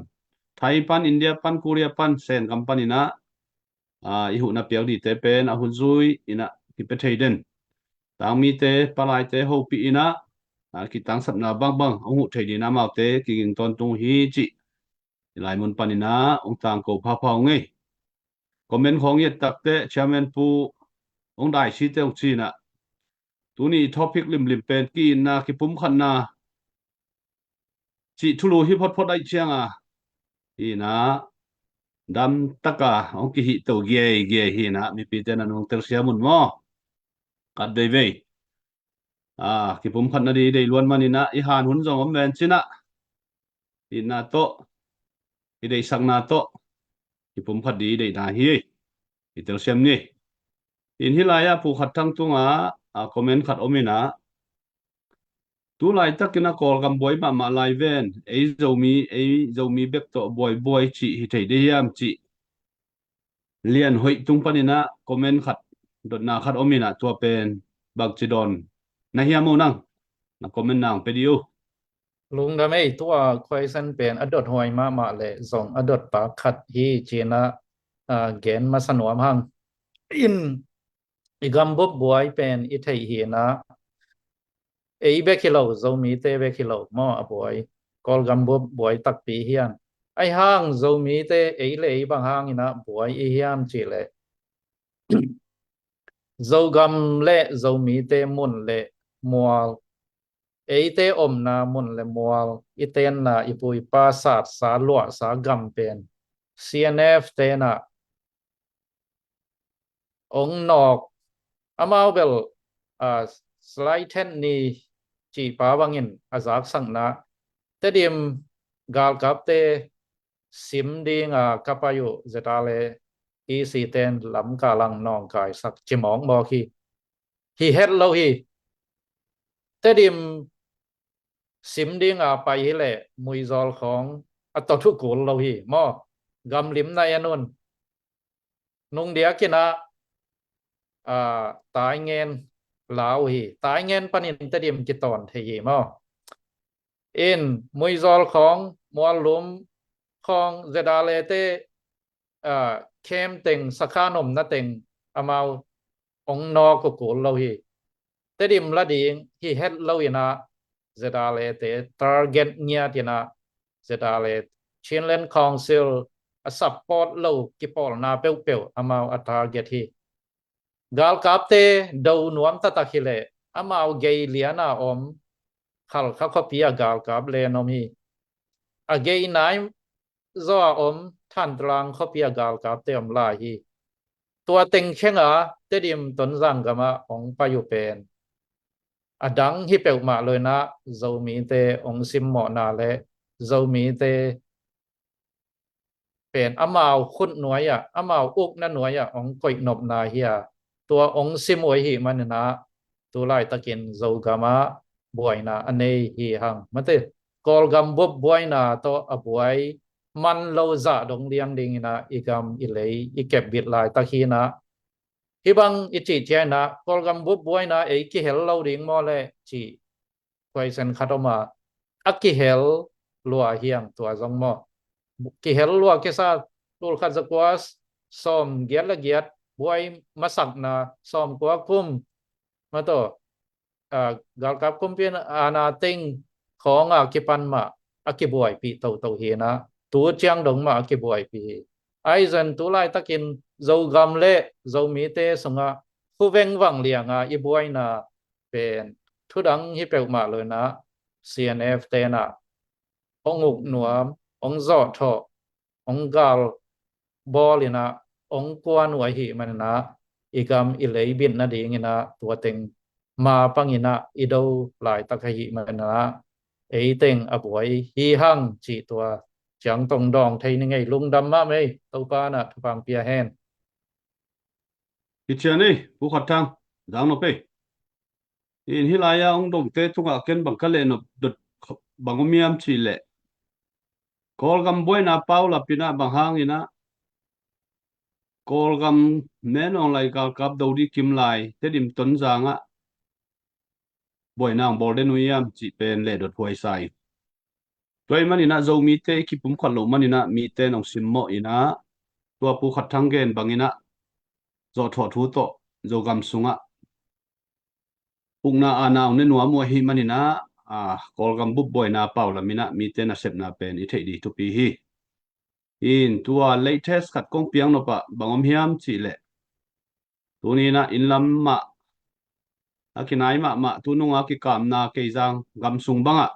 Thai pan, India pan, Korea pan, Sengam pan in ah i huhna piak dingte pen a hun zui in ah kipia thei den. Tangmite, palaite hopih in ah kitangsapna bangbang hong huh thei dingin amaute kiging tawntung hi cih i lai mun pan in ah hong tangko phapha ung ei. Comment khawng i et takteh Chairman Pu hong daisite hong ci in ah tuni i topic limlim pen ki-itna, kipumkhatna cih thulu hi photphot ahih ciang a hi in ah damtak a hong kihihto giaigiai hi in ah mipite na nungtel siam un maw? Khat veivei. a, kipumkhat nading i deih luat manin ah, i han hun zong om ven cin ah, itna tawh, i deihsakna tawh kipumkhat ding i deihna hi. I telsiam ni. In hih lai-ah Pu Khat Thang tungah, a, comment khat om in ah, tu laitakin ah Kawlgam buai mahmah lai ven, ei Zomi, ei Zomi bek tawh buaibuai cih hi thei ding hiam cih Lian Hoih tung panin ah comment khat, dotna khat om in ah, tua pen bangci dawn na hiam uh nang? Na comment nang pe dih uh. Lungdam ei, tua question pen a dot huai mahmah le zong a dot pak khat hi cin ah, a, gen masa nuam hang. In, i gambup buai pen i theih hi in ah, ei bek hi lo, Zomite bek hi lo maw a buai. Kawlgam bup buai takpi hi hang. Ahi hang Zomite ei le ei bang hangin ah buai i hiam cih leh, Zogam le Zomite mun le mual, eite omna mun le mual, i tenna, i pu i pa satsa luahsa gam pen C N F te in ah ong nawk, amau bel, a, Salai Then Ni cihpa bangin a zaksakna, Tedim galkapte sim ding a ka pai uh Z R A E C ten Lamka lang nawngkaisak ci mawkmawk hi. Hi het lo hi. Tedim sim ding a pai hi leh Muizawl khawng a tawt uh kul lo hi maw. Gamlimna en un. Nung diakin ah, a, Taingen la uh hi. Taingen panin Tedim kitawn thei hi maw. In, Muizawl khawng, Muallum khawng, Z R A te, a, camp teng, sakhan omna teng amau ong nawk uh kul lo hi. Tedim la ding hi het lo in ah Z R A te target ngiat in ah, Z R A, Chinland Council a support lo kipawlna peuhpeuh amau a target hi. Galkapte do nuam taktak hi leh amau gei lian a om Khalkha khuapi a galkap len om hi. A gei nai zaw a om Thantlang khuapi a galkapte om lai hi. Tua teng khenga Tedim Tonzang gamah ong pai uh pen a dang hi peuhmah lo in ah Zomite ong simmawhna le Zomite pen amau khut nuai-ah, amau ukna nuai-ah ong koihnopna hi a, tua ong sim uh ahih manin ah tu laitakin Zogam ah buaina a nei hi hang. Mate, Kawlgam bup buaina tawh a buai man lo zah dong liang dingin ah i gam i lei i kepbit laitak hi in ah, hih bang i cih ciangin ah Kawlgam bup buaina ei kihel lo ding maw le cih question khat om a, a kihel lua hi hang tua zong maw. Kihel lua kisa, tulkhat zakua sawmgiat le giat buai masakna, sawmkua kum mah tawh, a, galkap kumpi aana teng khawng a kipan mah a kibuaipih toto hi in ah, tu ciang dong mah a kibuaipih hi. Ahi zongin tu laitakin Zogam le Zomite sungah khuveng vang lianga i buaina pen thudang hi peuhmah lo in ah C N F te in ah ong uk nuam, ong zawhthawh, ong gal bawl in ah ong kuan uh ahih manin ah i gam i lei bit nadingin ah tua teng ma pangin ah i do laitak ahih manin ah ei teng a buai hi hang cih tua ciang tong dawng thei ning ei. Lungdam mahmah ei, Topa in ah thupha pia hen. Hi cian ei, Pu Khat Thang, zang nop ei. In, hih lai-a ong dongte tungah ken bang ka leh nop dot bang om hiam cih leh, Kawlgam buaina paulap in ah bang hangin ah Kawlgam menawng lai galkap do ding kim lai Tedim Tonzang ah buaina ong bawl den uh hiam cih pen leh dot huai sa ing. Tua ahih manin ah Zomite i kipumkhat loh manin ah mite in ong simmawh in ah, tua Pu Khat Thang gen bangin ah zawhthawh thu tawh Zogam sungah ukna aana ong ne nuam uh ahih manin ah, a, Kawlgam bup buaina paulap in ah mite nasepna pen i theih ding thupi hi. In, tua latest khat kong piang nop ah bang om hiam cih leh, tuni in ah inn lam mah a kinai mahmah, tu nunga kikamna Keizang gamsung bangah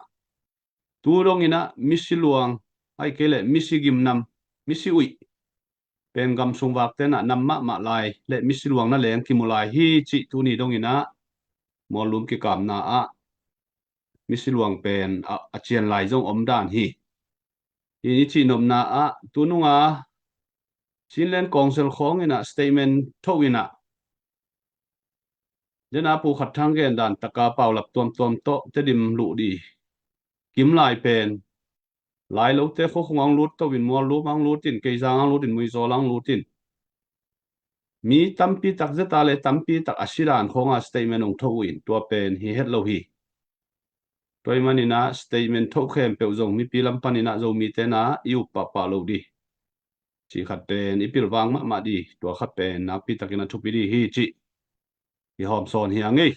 tu dongin ah misi luang, ahih kei leh misi gimnam, misi uih pen gamsung vakte in ah nam mahmah lai le misi luang na leng kimu lai hi cih tuni dongin ah Muallum kikamna ah misi luang pen a, a cian lai zong om dan hi. Hi i cihnopna ah tununga Chinland Council khawng inah statement tho inah dena Pu Khat Thang gen dan taka paulap tuamtuam tawh Tedim luh di kim lai pen Lailote khuakhung ang lut to in, Muallum ang lut in, Keizang ang lut in, Muizawl ang lut in, mi tampi tak zeta le tampi tak a sidan khawnga statement ong tho uh in, tua pen hi het lo hi. Tua i maninah statement tho khempeuh zong mipi lam paninah Zomite na i up pahpah lo di. Ci khat pen i pilvang mahmah di, tua khat pen nakpi takin a thupi di hi ci. I hawm sawn hi a ngei.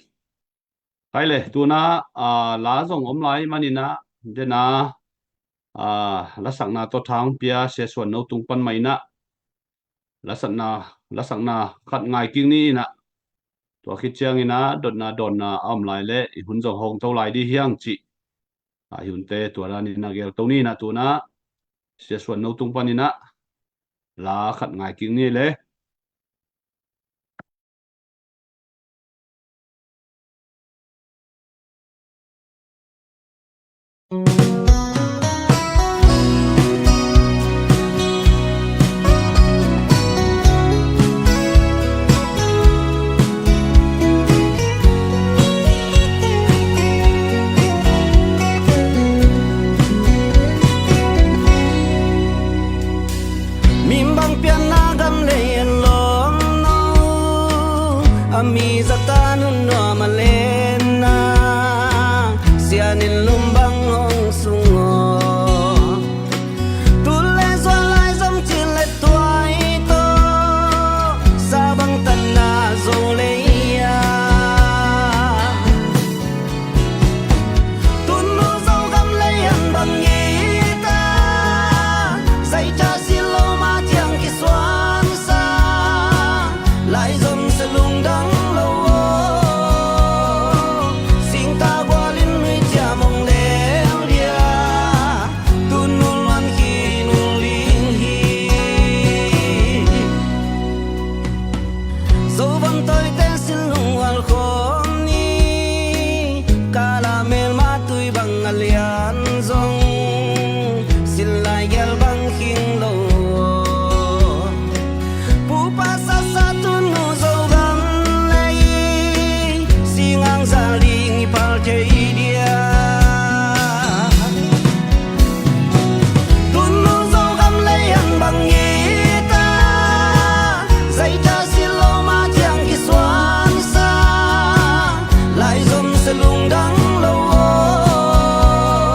Hai le, tuna, a, la zong om lai maninah, dena, a, lasakna tawh thang pia Sia Suan No tung pan mah inah, lasakna, lasakna khat ngai kik ni inah, tua khit cianginah, dotna dawnna a om lai le, i hun zong hong to lai di hiang ci. A, i hunte tua daninah gel to ni inah tuna, Sia Suan No tung pan inah, la khat ngai kik ni le. Mimbang pianna gam lei en lawm no, a mi zata nun nuam a lenna, sianin lumbang hong sung aw. Tun le zuan lai zom cin le tuai tawh, sa bang tanna zo lei a. Tunnu Zogam lei an bang ngita, zaica si lo ma ciang kisuansa, lai zom se lungdang lo aw. Singta gualin nui ciam ong lel dia, tunnu luan khin ung ling hi. Zovan tawite sin lungwal khawm ni, kala melma tui bang a lian zong, sin lai gel bang khing lo. Pupa sasa tunnu Zogam lei, singang zal ding i pal thei dia. Tunnu Zogam lei an bang ngita, zaica si lo ma ciang kisuansa, lai zom se lungdang lo aw.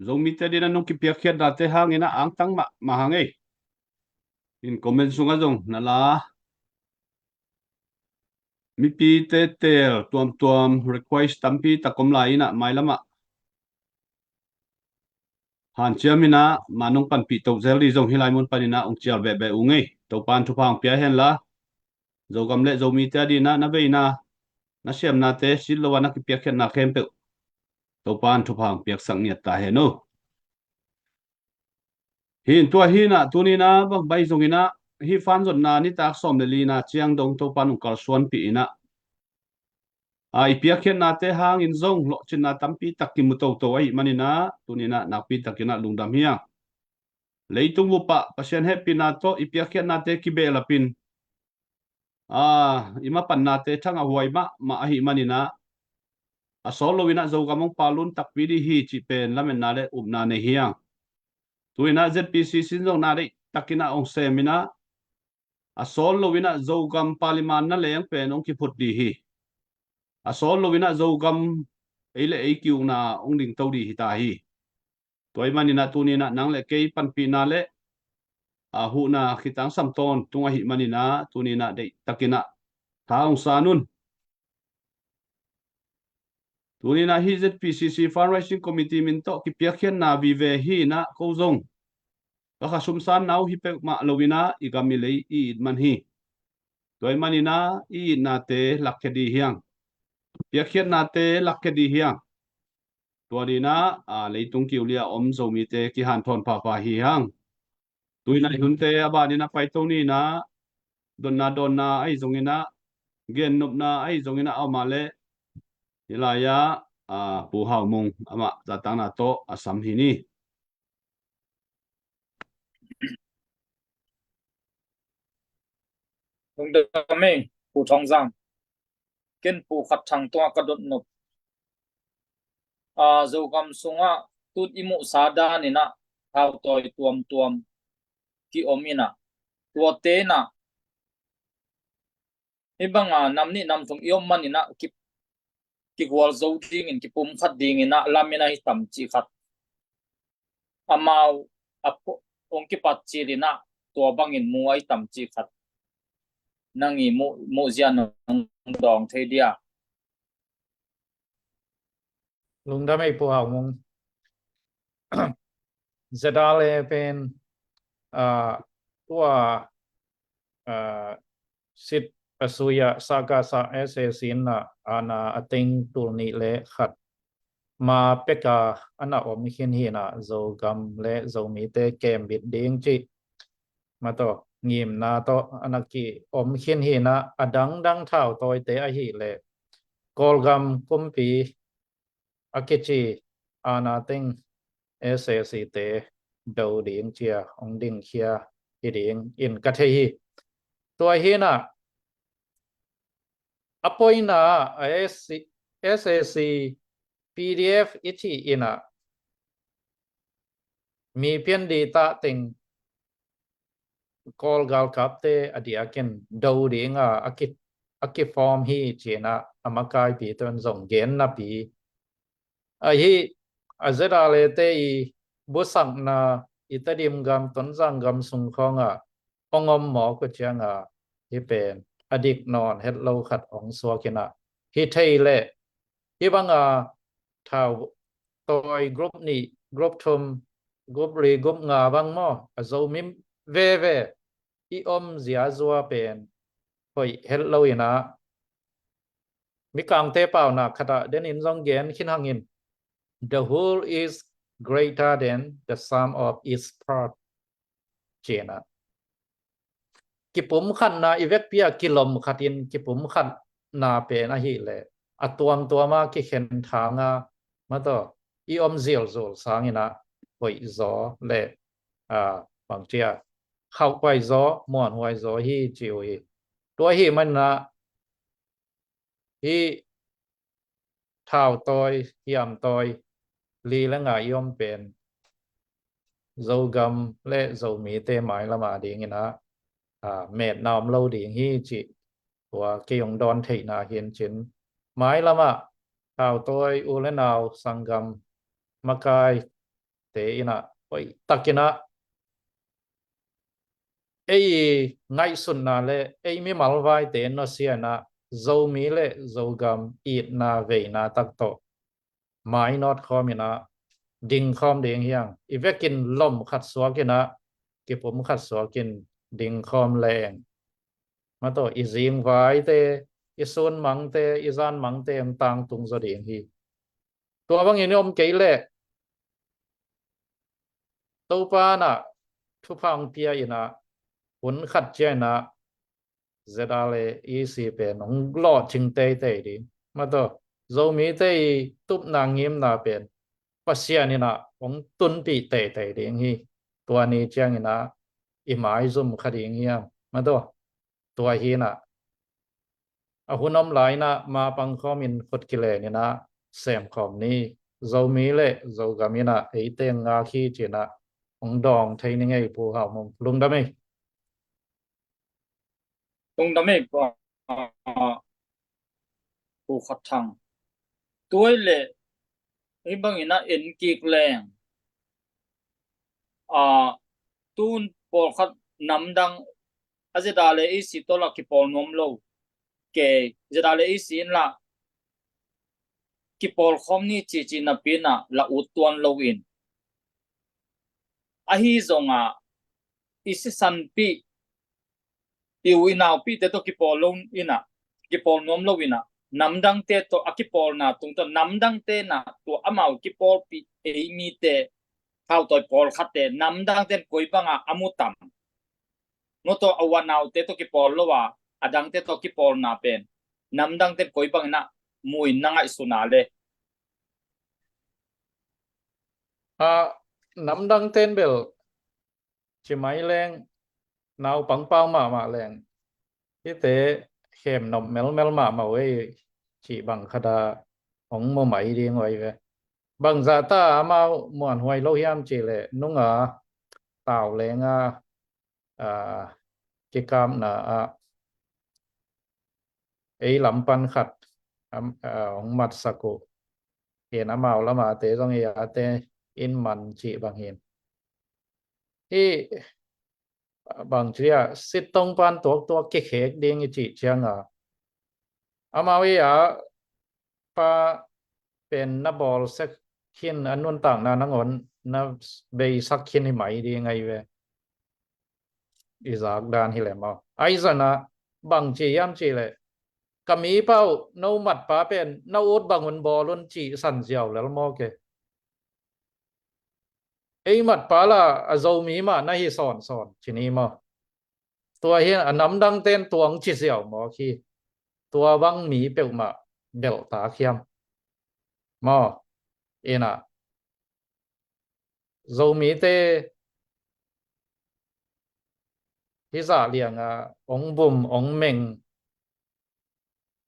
Zomite adingin a nong kipiakkhiatnate hangin a angtang mahmah hang ei. In comment sungah zong na la, mipite teel tuamtuam request tampi tak om lai in a mailamah hanciam in a, ma nong panpih toh zel dih zong hih lai mun panin a ong cial behbeh ung ei. Topa'n thupha ong pia hen la, Zogam le Zomite adingin a na veina, na siamnate, sit lo a na kipiakkhiatna khempeuh Topa'n thupha ong piaksak ngiat ta hen o. Hi in tua hi in a, tuni in a bang bai zongin a, hih fan zonna nitak sawm le lina ciang dong Topa'n ong kalsuanpih in a, a, i piakkhiatnate hangin zong lawhcinna tampi tak kimu toto ahih manin a, tuni in a nakpi takin a lungdam hi hang. Leitung bup ah Pasian hehpihna tawh i piakkhiatnate kibehlap in, a, i mapannate thang a huai mahmah ahih manin a, a sawt lo in a Zogam ong palun takpi dih hi cih pen lametna le upna nei hi hang. Tu in a Z P C C in zong na deih takin a ong sem in a, a sawt lo in a Zogam Parliament na leng pen ong kiphut dih hi. A sawt lo in a Zogam ei le ei ki-ukna ong dingto dih hi ta hi. Tua ahih manin a tuni in a nang le kei panpihna le, a, huhna khitangsam tawntung ahih manin a tuni in a deih takin a tha ong san un. Tuni in a hih Z P C C Fundraising Committee min tawh kipiakkhiatna vive hi in a, ko zong ka kha sumsanna uh hi peuhmah lo in a, i gam i lei i it man hi. Tua ahih manin a i itnate lakkhia dih hi hang. Piakkhiatnate lakkhia dih hi hang. Tua dingin a, a, leitung kiulia om Zomite kihanthawn phapha hi hang. Tu in a i hunte a ban in a paito ni in a, dotna dawnna ahi zongin a, gennopna ahi zongin a, a om a leh hih lai ah, a, Pu Hau Mung amah zahtakna tawh a sam hi ni. Lungdam ei, Pu Thawng Zang. Ken Pu Khat Thang tungah ka dotnop. A, Zogam sungah tun i muhsa dan in a thautawi tuamtuam ki-om in a, tuate in a, hih bang a nam nih nam thum i om man in a ki, kigual zo dingin, kipumkhat dingin a lamen ahi tam cih khat. Amau a phu-, ong kipat cil in a tua bangin mu ahi tam cih khat. Nang i mu, muhzia nong dawng thei dia? Lungdam ei Pu Hau Mung. ZRA pen, a, tua, a, sit a sui ah SAC, SAC in a, a na a teng tul nih le khat ma pek a a na om khin hi in a, Zogam le Zomite kembit ding cih ma tawh ngimna tawh a na ki-om khin hi in a, a dangdang thautawite ahih leh Kawlgam kumpi a kici a na teng SAC te do ding ci a ong dingkhia hi ding in ka thei hi. Tua hi in a, a poina a SAC, SAC PDF i cih in a mi pian dih tah teng Kawl galkapte a diakin do ding a, a ki, a kiform hi ci in a, a makaipi tun zong gen napi ahi, a ZRA te i busakna i Tedim gam, Tonzang gam sung khawng ah ong om mawk uh ciang a, hih pen a dik nawn het lo khat ong suak in a, hi thei leh hih bang a thautawi group nih, group thum, group li, group nga bang maw, a Zomi veve i om ziazua pen hoih het lo in a, Mikangte paunak khat ah den in zong gen khin hang in, "The whole is greater than the sum of its part," ci in a, kipumkhatna i vekpi a kilom khat in kipumkhatna pen ahih leh a tuamtuam a kikhen thang a, ma tawh i om zilzul sang in a, hoih zaw le, a, bang ci a, khauhhuai zaw, muanhuai zaw hi ci uh hi. Tua ahih man in a, hih thautawi, hiamtawi li le nga i om pen Zogam le Zomite mailam a ding in a, a, metna om lo ding hi cih tua kei ong dawn theihna hi in cin. Mailam ah thautawi u le nau, sanggam, makai, te in ah hoih takin ah ei ngaihsutna le ei mimal vaite nusia in ah Zomi le Zogam itna veina tak tawh mainawt khawm in ah ding khawm ding hi hang. I vekin lom khat suak in ah kipum khat suakin ding khawm leng, mataw, i zingvaite, i sunmangte, i zanmangte hong tangtung zaw ding hi. Tua bangin i om kei leh Topa in ah thupha hong pia in ah hun khat ciang in ah ZRA EC pen hong lawhcing teitei ding, mataw, Zomite i tupna ngimna pen Pasian in ah hong tunpih teitei ding hi. Tua ni ciang in ah i maizum kha ding hiam, mataw? Tua hi in ah a hun om lai in ah mapang khawmin khut kilen in ah sem khawm ni. Zomi le Zogam in ah eite ngak hi ci in ah hong dawng thei ning ei, Pu Hau Mung. Lungdam ei. Lungdam ei, Pu, Pu Khat Thang. Tua leh hih bangin ah en kik leng, a, tun pawlkhat namdang a ZRA EC tawh lah kipawl nuam lo kei, ZRA EC in lah kipawl khawm ni cici napi in ah lah ut tuan lo in, ahi zongah i sisanpih, i u i naupihte tawh kipawl lo in ah, kipawl nuam lo in ah, namdangte tawh a kipawlna tung tawh namdangte in ah tua amau kipawlpih ei mite, hau tawi pawlkhatte namdangte in koi bangah a mu tam? Nua tawh a u a naute tawh kipawl lo a, a dangte tawh kipawlna pen namdangte in koi bangin ah mu in na ngaihsun a le? A, namdangte in bel ci mai leng, naupang pau mahmah leng hihte khemnop melmel mahmah uh ei cih bang khat ah hong mu mai ding uh ei ve. Bangzah ta amau muanhuai lo hiam cih leh nunga tau lenga, a, kikapna ah ei lam pan khat, am, a, hong matsak uh. Ken amau lamate zong ei ate in man cih bang hin. Hih bang ci a, sittong pan tuaktuak kikhek ding i cih ciang a, amau ei a pa pen na bawlsak khin, a nuntakna nangawn na beisak khin hi mai ding ahi ve. I zak dan hi leh maw? Ahi zongin ah bang ci hiam cih leh, ka mi pa uh, no matpa pen na ut bang un bawl un cih san ziau lel maw ke? Ei matpa lah a Zomi mah na hi sawnsawn ci ni maw? Tua hi a, namdangte in tua hong ci ziau mawk hi. Tua bang mi peuhmah belhtak hiam maw? In ah Zomite hih zah liangah hong bum hong meng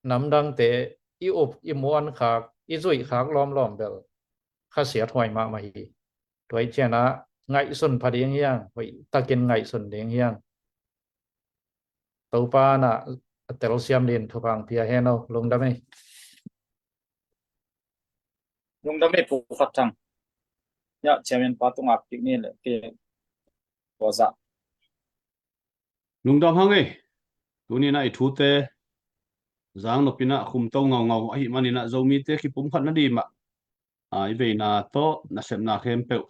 namdangte i up i muankhak i zuihkhak lawmlawm bel khasiathuai mahmah hi. Tua hi ciangin ah ngaihsun pha ding hi hang, hoih takin ngaihsun ding hi hang. Topa in ah a telsiam dingin thupha hong pia hen aw. Lungdam ei. Lungdam ei, Pu Khat Thang. Ya, Chairman pa tungah kik ni leh, ke, ko za. Lungdam hang ei. Tuni in ah i thute zang nop in ah khumto ngaungau ahih manin ah Zomite kipumkhat nading mah, a, i veina tawh nasepna khempeuh,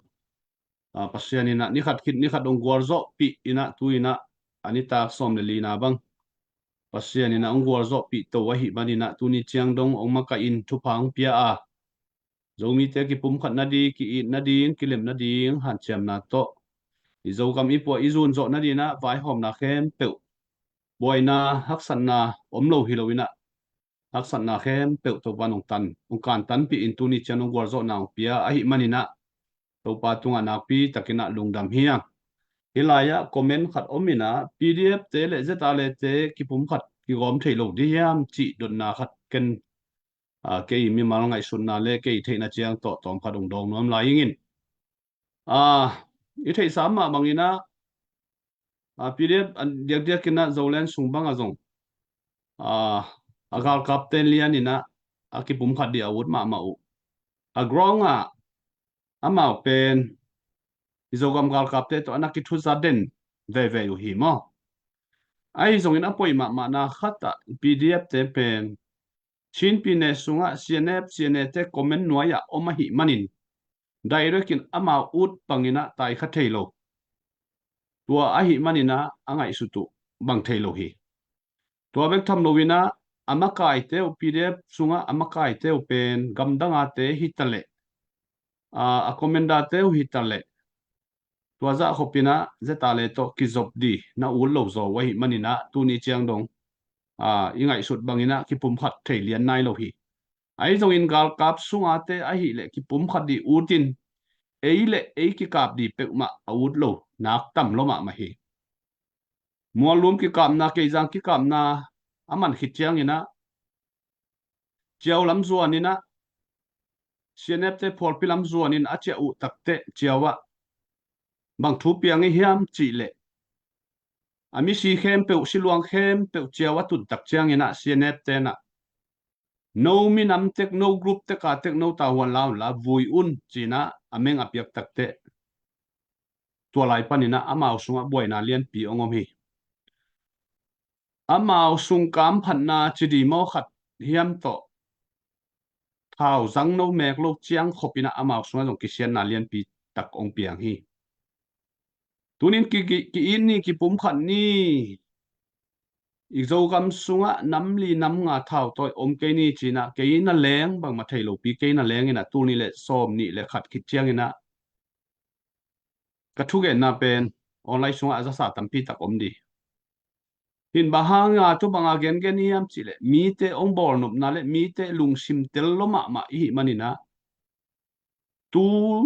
a, Pasian in ah ni khat khit ni khat hong gualzawhpih in ah tu in ah a nitak sawm le lina bang Pasian in ah hong gualzawhpih to ahih manin ah tuni ciang dong hong makaih in thupha hong pia a, Zomite kipumkhat nading, ki-it nading, kilem nading hanciamna tawh i Zogam i puah i zun zawh nading in ah vaihawmna khempeuh, buaina, haksatna om lo hi lo in ah haksatna khempeuh Topa in hong tan, hong kantanpih in tuni ciang hong gualzawhna hong pia ahih manin ah Topa tungah nakpi takin ah lungdam hi hang. Hih lai-ah comment khat om in ah, P D F te le Z R A te kipumkhat kigawm thei lo ding hiam cih dotna khat ken, a, kei mimal ngaihsutna le kei theihna ciang tawh tawmkhat hong dawng nuam lai ing in. A, i theihsa mah bangin ah, a, P D F a diakdiak in ah Zoland sung bang ah zong, a, a galkapte lian in ah a kipumkhat ding a ut mahmah uh. A ground ah amau pen i Zogam galkapte tawh a na kithuza den veve uh hi maw. Ahi zongin a poi mahmahna khat ah P D F te pen Chin pyine sungah C N F, C N A te comment nuai ah om ahih manin direct in amau ut bangin ah taikha thei lo. Tua ahih manin ah a ngaihsut uh bang thei lo hi. Tua bek tham loin ah a makaite uh, P D F sungah a makaite uh pen gamdang a te hi ta leh, a, a commander te uh hi ta leh, tua zah khopin ah Zetale tawh kizop di na ut lo zaw uh ahih manin ah tuni ciang dong, a, i ngaihsut bangin ah kipumkhat thei lian nai lo hi. Ahi zongin galkap sunga te ahih leh kipumkhat di ut in ei le ei kikap di peuhmah a ut lo nak tam lua mahmah hi. Muallum kikapna, Keizang kikapna a man khit ciangin ah Ciau lam zuanin ah, C N F te phualpi lam zuanin a ciah uh takteh Ciau ah bang thu piang i hiam cih leh a misi khempeuh, siluang khempeuh Ciau a tun tak ciangin ah C N F ten ah no minam tek, no group tek a tek no tavuan la un la vui un ci-in ah a meng a piak takteh tua lai panin ah amau sungah buaina lianpi hong om hi. Amau sungkam phatna ci di maw khat hiam tawh thau zang no mek lo ciang khopin ah amau sungah zong kisiatna lianpi tak hong piang hi. Tunin ki, ki, ki-it ni, kipumkhat ni, i Zogam sungah nam li nam nga thautawi om kei ni ci-in ah kei na leng bangmah thei lopi kei na leng in ah tul nih le sawm nih le khat khit ciangin ah ka thugenna pen online sungah a zasa tampi tak om di. Hin bang hanga tu banga gengen i hiam cih leh mite hong bawlnopna le mite lungsim tel lua mahmah i hih manin ah tu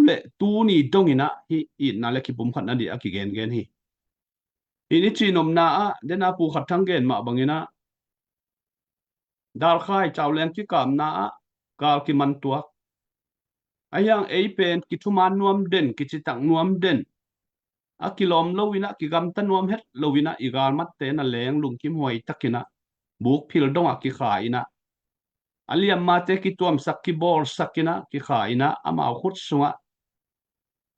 le tuni dongin ah hih itna le kipumkhatna dih a kigengen hi. Hih i cihnopna ah dena pu khat thang gen mah bangin ah Dalkhai Cauleng kikapna ah gal kiman tuak. Ahi hang ei pen kithuman nuam den, kicitak nuam den, a kilawm loin ah kigamta nuam het loin ah i galmatte na leng lungkim huai takin ah buk phil dongah kikha in ah a liammate kituamsak, kibawlsak in ah kikha in ah amau khut sungah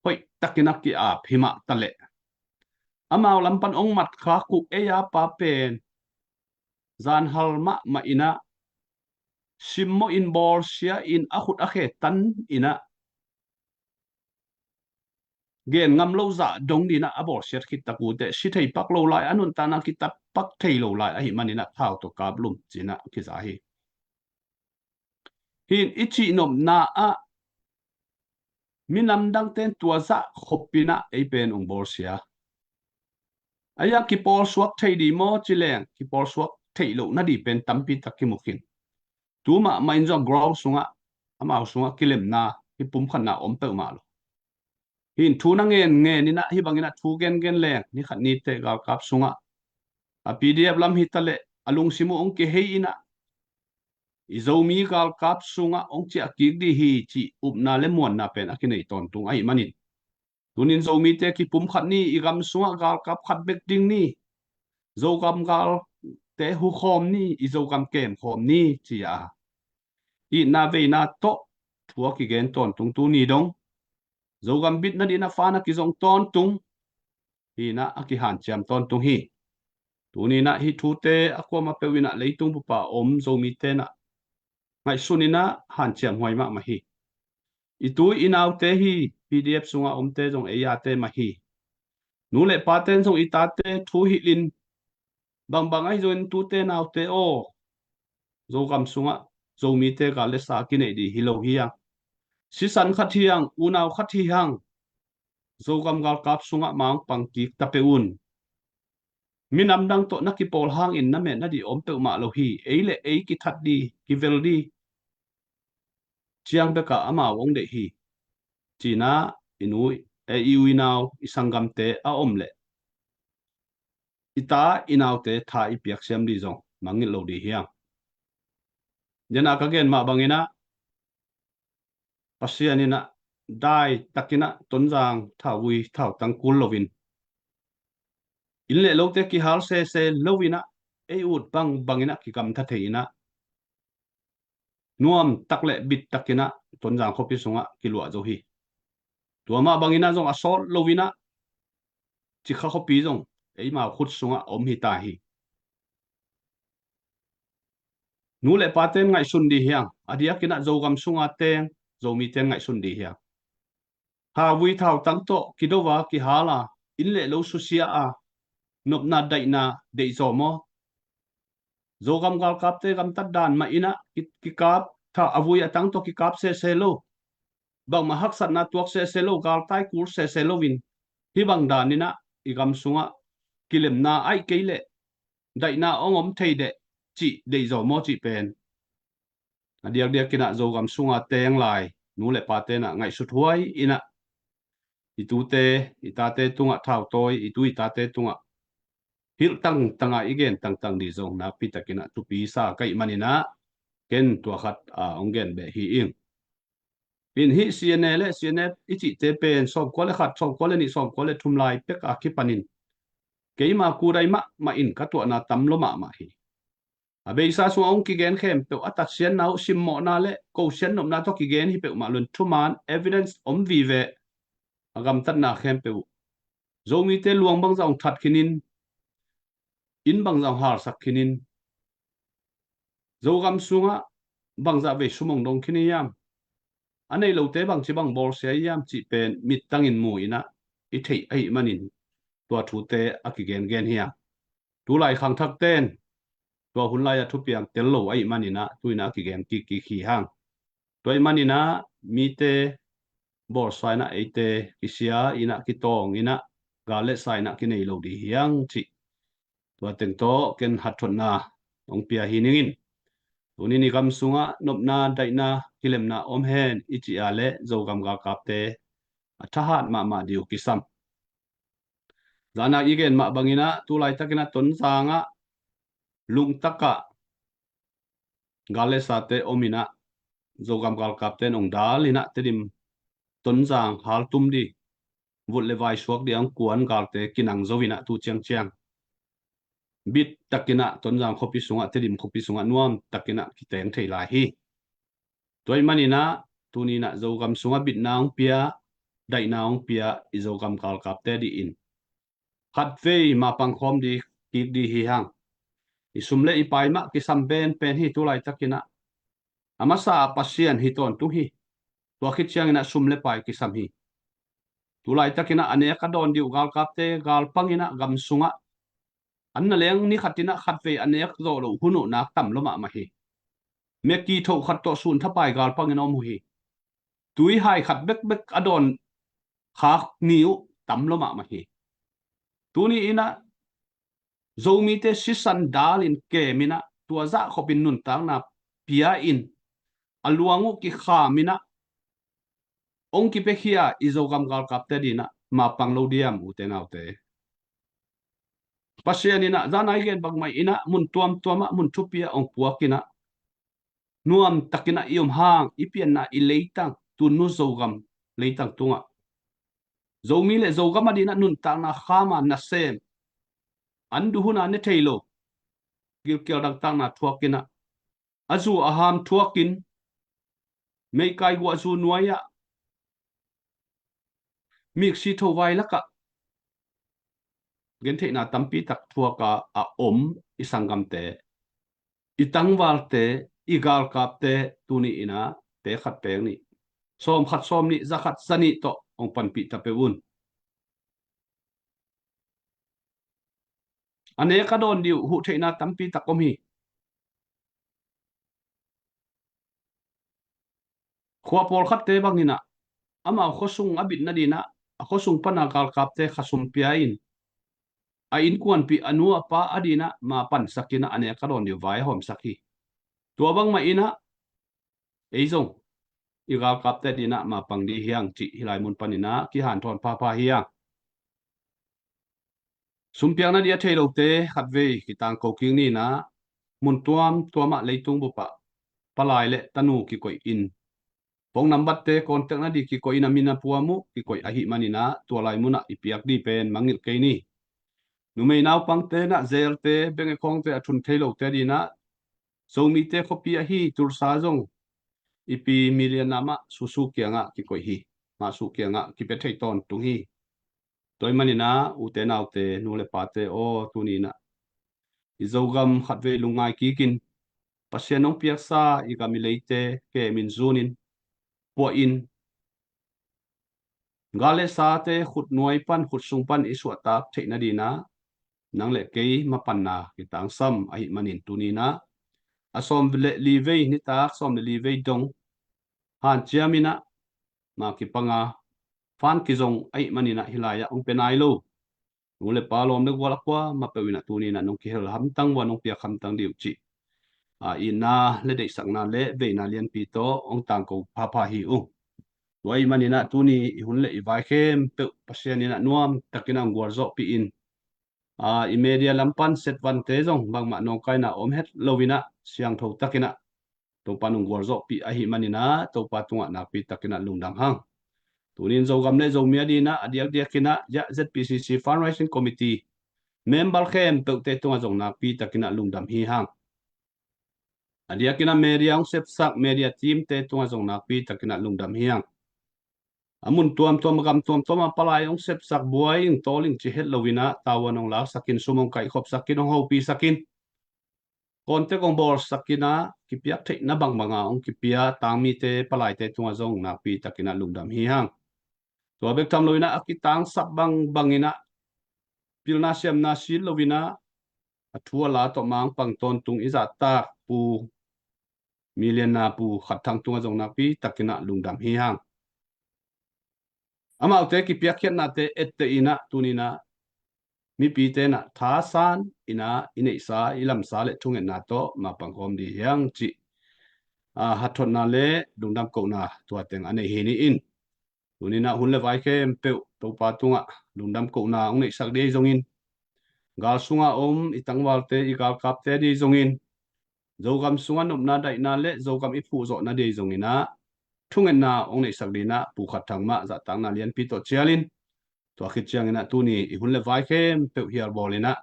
hoih takin ah ki-ap hi mah ta leh amau lam pan hong matkhak uh ei a pa pen zanhal mahmah in ah simmawh in bawlsia in a khut a khe tan in ah gen ngam lo zah dong dih in ah a bawlsiat khit tak uh teh si thei pak lo lai, a nuntakna kitat pak thei lo lai ahih manin ah thau tawh kap lum ci-in ah kiza hi. Hin i cihnopna ah minam dangte in tua zah khopin ah ei pen hong bawlsia. Ahi hang kipawlsuak thei di maw ci leng kipawlsuak theih loh na di pen tampi tak kimu khin. Tu mahmah in zong ground sungah amau sungah kilemna, kipumkhatna om peuhmah lo. Hin thu na ngen ngen in ah hih bangin ah thu gengen leng ni khat ni teh galkap sungah a P D F lam hi ta leh a lungsim uh hong kihei in ah i Zomi galkap sungah hong ciah kik dih hi cih upna le muanna pen a kinei tawntung ahih manin tunin Zomite kipumkhat ni, i gam sungah galkap khat bek ding ni, Zogam galte hukhawm ni, i Zogam kemkhawm ni ci-a itna veina tawh thu a kigen tawntung tuni dong Zogam bitna dih in ah fan a kizong tawntung hi in ah a kihanciam tawntung hi. Tuni in ah hih thute a kuamah peuh in ah leitung bupa om Zomite in ah ngaihsun in ah hanciam huai mahmah hi. I tu i naute hi, P D F sungah omte zong ei ate mah hi. Nu le pate in zong i tate thu hilh in bangbang ahi zongin tute naute aw, Zogam sungah Zomite gal le sa kineih dih hi lo hi hang. Sisan khat hi hang, unau khat hi hang, Zogam galkap sungah mah hong pang kik ta peuh un. Minam dang tawh na kipawl hangin na meh na dih om peuhmah lo hi. Ei le ei kithat dih, kivel dih ciang bekah amau hong deih hi. Ci-in ah i nu, eh, i u i nau, i sanggamte a om leh i ta i naute tha i piaksiam dih zong mangngilh lo dih hi hang. Dena ka gen mah bangin ah Pasian in ah dai takin ah Tonzang thauvui thautang kul loin inn le lote kihal sese loin ah ei ut bangbangin ah kigamtha thei in ah nuam tak le bit takin ah Tonzang khuapi sungah kiluah zo hi. Tua mah bangin ah zong a sawt lo-in ah Cikha khuapi zong eimau khut sungah om hi ta hi. Nu le paten ngaihsun dih hiang, a diakin ah Zogam sunga teng Zomiten ngaihsun dih hiang. Thauvui thautang tawh kido a, kihal a, inn le lo susia a, nopna daihna deih zaw maw? Zogam galkapte gamtat dan mah in ah ki, kikap, tha, a vui a tang tawh kikap sese lo, bangmah haksatna tuak sese lo, galtai kul sese lo-in, hih bang dan in ah i gam sungah kilemna ahih kei leh daihna hong om thei deh cih deih zaw maw cih pen a diakdiakin ah Zogam sunga teng lai nu le paten ah ngaihsut huai in ah i tute i tate tungah thautawi, i tu i tate tungah hilh tangtang a i gen tangtang dih zong nakpi takin ah thupi sa ka hih manin ah ken tua khat a hong gen beh hi ing. In hih C N A le C N F i cihte pen sawmkua le khat, sawmkua le nih, sawmkua le thum lai pek a kipanin keima kudai mahmah in ka tuahna tam lua mahmah hi. A beisa sungah hong kigen khempeuh, a tatsiatna uh, simmawhna le kosiat nopna tawh kigen hi peuhmah lo-in thuman evidence om vive. A gamtatna khempeuh uh Zomite luang bangzah hong that khin in, inn bangzah hong halsak khin in, Zogam sungah bangzah vei sum hong dong khin hiam, a nei lote bangci bang bawlsia hiam cih pen mittangin mu in ah i theih ahih manin tua thute a kigengen hiam. Tulai khangthakten tua hun lai-a thupiang tel lo ahih manin ah tu-in ah a kigen kikkik hi hang. Tua ahih manin ah mite bawlsa in ah eite kisia in ah kitawng in ah gal le sa in ah kinei lo dih hiang cih tua teng tawh ken hatthotna hong pia hi ning in. Tuni-in i gam sungah nopna, daihna, kilemna om hen i cih a leh Zogam galkapte a thahat mahmah dih uh kisam. Zan a i gen mah bangin ah tu laitakin ah Tonzang ah lungtak ah gal le sate om in ah Zogam galkapten hong dal in ah Tedim Tonzang haltum dih, vut le vai suak dih a hong kuan galte kinang zo in ah tu ciangciang bit takin ah Tonzang khuapi sungah, Tedim khuapi sungah nuam takin ah kiteng thei lai hi. Tua ahih manin ah tuni-in ah Zogam sungah bitna hong pia, daihna hong pia i Zogam galkapte dih in khatvei mapang khawm dih kik dih hi hang. I sum le i pai mah kisam penpen hi tu laitakin ah. A masa ah Pasian hi tawntung hi. Tua khit ciangin ah sum le pai kisam hi. Tu laitakin ah a nek a dawn dih uh galkapte galpang in ah gam sungah an na leng ni khat in ah khatvei a nek zawh loh hun uh nak tam lua mahmah hi. Meki thoh khat tawh sun thapai galpang in a om uh hi. Tuihai khat bekbek a dawn khak ni uh tam lua mahmah hi. Tuni-in ah Zomite sisan dal in kem in ah tua zah khopin nuntakna pia in a luang uh kikham in ah hong kipiakhia i Zogam galkapte dih in ah mapang lo diam ute naute? Pasian in ah zan a i gen bang mah in ah mun tuamtuam ah mun thupi ah hong puak in ah nuam takin ah i om hang i pianna i leitang, tunu Zogam leitang tungah Zomi le Zogam a dih in ah nuntakna kham a nasem, an duhun a ne thei lo gilkial dangtakna thuak in ah a zu a ham thuakin meikai guahzu nuai-ah miksi thovai lakah gentheihna tampi tak thuak a a om i sanggamte, i tangvalte, i galkapte tuni-in ah te khat pek nih, sawm khat sawm nih, za khat za nih tawh hong panpih ta peuh un. A nek a dawn dih uh huh theihna tampi tak om hi. Khua pawlkhatte bangin ah amau khuasung a bit nadin ah a khuasung pana galkapte khasum pia in a innkuanpih a nu a pa a din ah ma pansak in ah a nek a dawn dih uh vai a hawmsak hi. Tua bangmah in ah ei zong i galkapte din ah ma pang dih hiang cih hih lai mun panin ah kihanthawn phapha hiang. Sumpiakna dih a thei lote khatvei kitangko kik ni in ah mun tuamtuam ah leitung bup ah palai le tanu kikoih in, phone number-te contact-na dih kikoih in a min a puam uh kikoih ahih manin ah tua lai mun ah i piak dih pen mangngilh kei ni. Numei naupangte in ah zelte, bank account-te a thun thei lote din ah Zomite khuapi ahi Tulsa zong i pi Miliana mah Susu kiangah kikoih hi. mah suk kiangah kipia thei tawntung hi. Tua ahih maninah ute naute, nu le pate aw, tuninah i Zogam khatvei lungngai kikin Pasian hong piaksa i gam i leite kemin zunin, puahin, gal le sate khutnuai pan, khutsung pan i suahtak theih nadinah nang le kei mapanna kitangsam ahih manin tuninah a sawm le li vei, nitak sawm le li vei dong hanciaminah ma kipanga fan kizong ahih maninah hih lai-ah hong pia nai lo nu le pa, lawm le gual a kuamah peuh inah tuninah nong kihel hamtang uh a, nong piak hamtang dih uh cih a, itna le deihsakna le veina lianpi tawh hong tangko phapha hi uh. Tua ahih maninah tuni i hun le i vai khempeuh Pasian inah nuamtakinah hong gualzawhpih in, a, i media lam pan setvante zong bangmah nawngkaina om het loinah siangtho takinah Topa nong gualzawhpih ahih maninah Topa tungah nakpi takinah lungdam hang. Tunin Zogam le Zomi a dinah a diakdiakinah, ya, Z P C C Fundraising Committee member khempeuhte tungah zong nakpi takinah lungdam hi hang. A diakinah media hong sepsak media teamte tungah zong nakpi takinah lungdam hi hang. A mun tuamtuam, a gam tuamtuam a palai hong sepsak, buai ing, tawl ing ci het loinah tavuan hong laksakin, sum hong kaihkhopsakin, hong hopisakin, contact hong bawlsakinah kipiak theihna bangbanga hong kipia tangmite, palaite tungah zong nakpi takinah lungdam hi hang. Tua bek tham loinah a kitangsap bangbanginah pilna siamna sin loinah a thu a la tawh mangpang tawntung i zahtak Pu milianna Pu Khat Thang tungah zong nakpi takinah lungdam hi hang. Amaute kipiakkhiatnate etteh inah tuninah mipite nah thasan inah i neihsa, i lamsa le thungetna tawh mapang khawm dih hiang cih a, hatthotna le lungdam kohna tua teng a nei hi ni in. Tuninah hun le vai khempeuh Topa tungah lungdam kohna hong neihsak dih zongin, gal sunga om i tangvalte, i galkapte dih zongin, Zogam sungah nopna daihna le Zogam i phuhzawhna dih zonginah thungetna hong neihsak dinah Pu Khat Thang mah zahtakna lianpi tawh cialin, tua khit cianginah tuni i hun le vai khempeuh hialbawlinah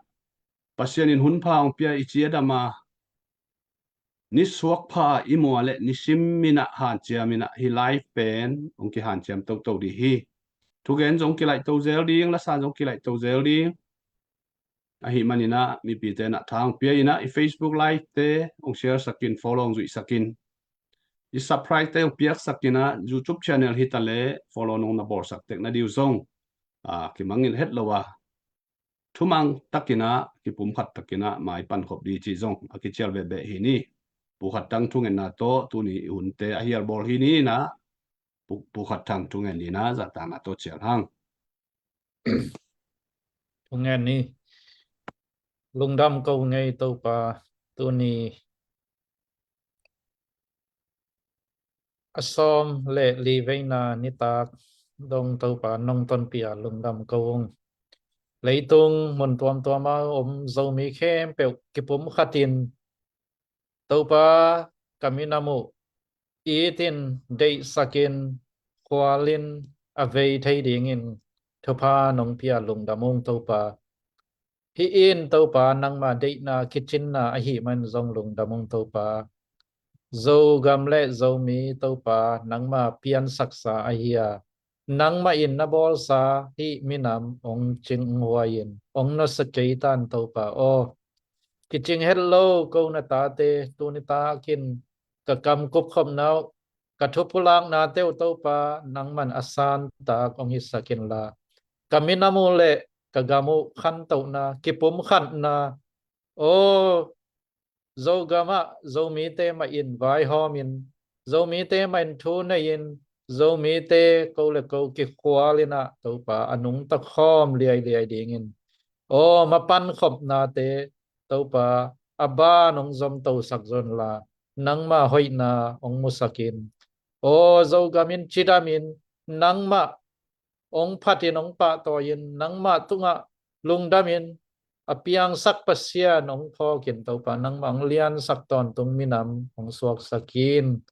Pasian in hun pha hong pia i ci a dama, nisuak pha i mua le nisim inah hanciam inah hih live pen hong kihanciam toto dih hi. Thugen zong kilaihto zel ding, lasan zong kilaihto zel ding. Ahih maninah mipite nah tha hong pia inah i Facebook live te hong share sakin, follow hong zuihsakin, i subscribe te hong piaksakinah YouTube channel hita le follow nong na bawlsak tek nadih uh zong a, kimangngilh het lo a, thumang takinah, kipumkhat takinah mai pankhop dih cih zong a kicial vehbeh hi ni. Pu Khat Thang thungetna tawh tuni i hunte a hialbawl hi ni inah, Pu, Pu Khat Thang thungen inah zahtakna tawh cial hang. Thungen ni. Lungdam ko ngei Topa, tuni a sawm le li veina nitak dong Topa nong tonpih a lungdam ko ung. Leitung mun tuamtuam a om Zomi khempeuh kipumkhatin Topa ka minam uh itin, deihsakin, khualin a vei thei dingin thupha nong pia lungdam ung Topa. Hih in Topa nangma deihna kicinna ahih man zong lungdam ung Topa. Zogam le Zomi Topa nangma piansaksa ahi a, nangmah in na bawlsa hih minam hong cinghuai in hong nusia kei tan Topa aw. Kicing het lo ko na tate tuni takin ka kam kupkhopna uh, ka thupulaknate uh Topa nangman a santak hong hisak inla, ka minam uh le ka gam uh khantohna, kipumkhatna aw, Zogam ah Zomite mah in vaihawmin, Zomite mah in thu nei-in, Zomite ko le ko kikhual inah Topa a nungta khawm liailiai dingin aw, mapankhopnate Topa a ban hong zomtosak zonla, nangma hoihna hong musakin aw, Zogam in cidamin, nangmah hong phatin, hong pahtawi-in, nangmah tungah lungdamin, a piangsak Pasian hong phawkin Topa nangmah hong liansak tawntung minam hong suaksakin.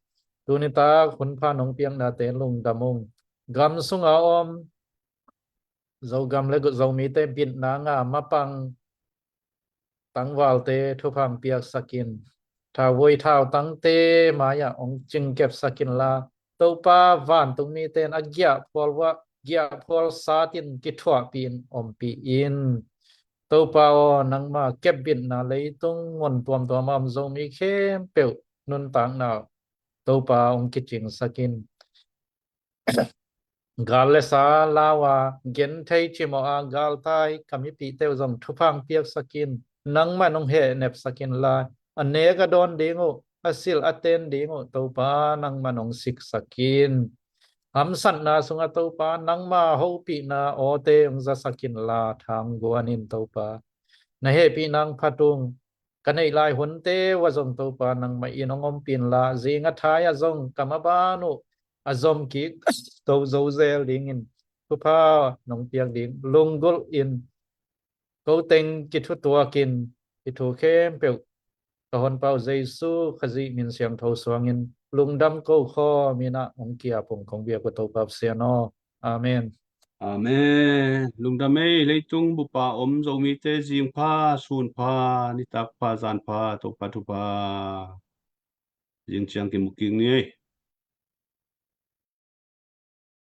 Tunitak hunpha nong piaknate lungdam ung. Gam sunga om Zogam le Zomite bitna nga mapang tangvalte thupha hong piaksakin, thauvui thautangte mai-ah hong cingkepsak inla, Topa, vantung mite in a giahphual uah giahphual satin kithuahpih in ompih in. Topa aw, nangma kepbitna leitung mun tuamtuam a om Zomi khempeuh nuntakna Topa hong kicingsak in. Gal le sa lau a, genthei cimawh a galtai ka mipihte uh zong thupha hong piaksak in. Nangman hong hehnepsak in la, a nek a dawn ding uh, a silh a ten ding uh Topa nangman hong siksak in. Hamsatna sungah Topa nangma hopihna awte hong zasak in la, tha hong guan in Topa. Na hehpihna hong phat ung. Ka neih lai hunte uah zong Topa nangmah in hong ompih in la, zing a thai ah zong ka maban uh a zom kik to zo zel dingin thupha nong piak ding lunggulh in, ko teng kithutuak in, i thu khempeuh ka honpa uh Jesu Khazih min siangtho suangin lungdam ko khawm in ah hong ki-ap ung, kong biak uh Topa Pasian aw. Amen. Amen. Lungdam ei. Leitung bup a om Zomite zing pha, sun pha, nitak pha, zan pha, Topa thupha. Zing ciang kimu kik ni ei.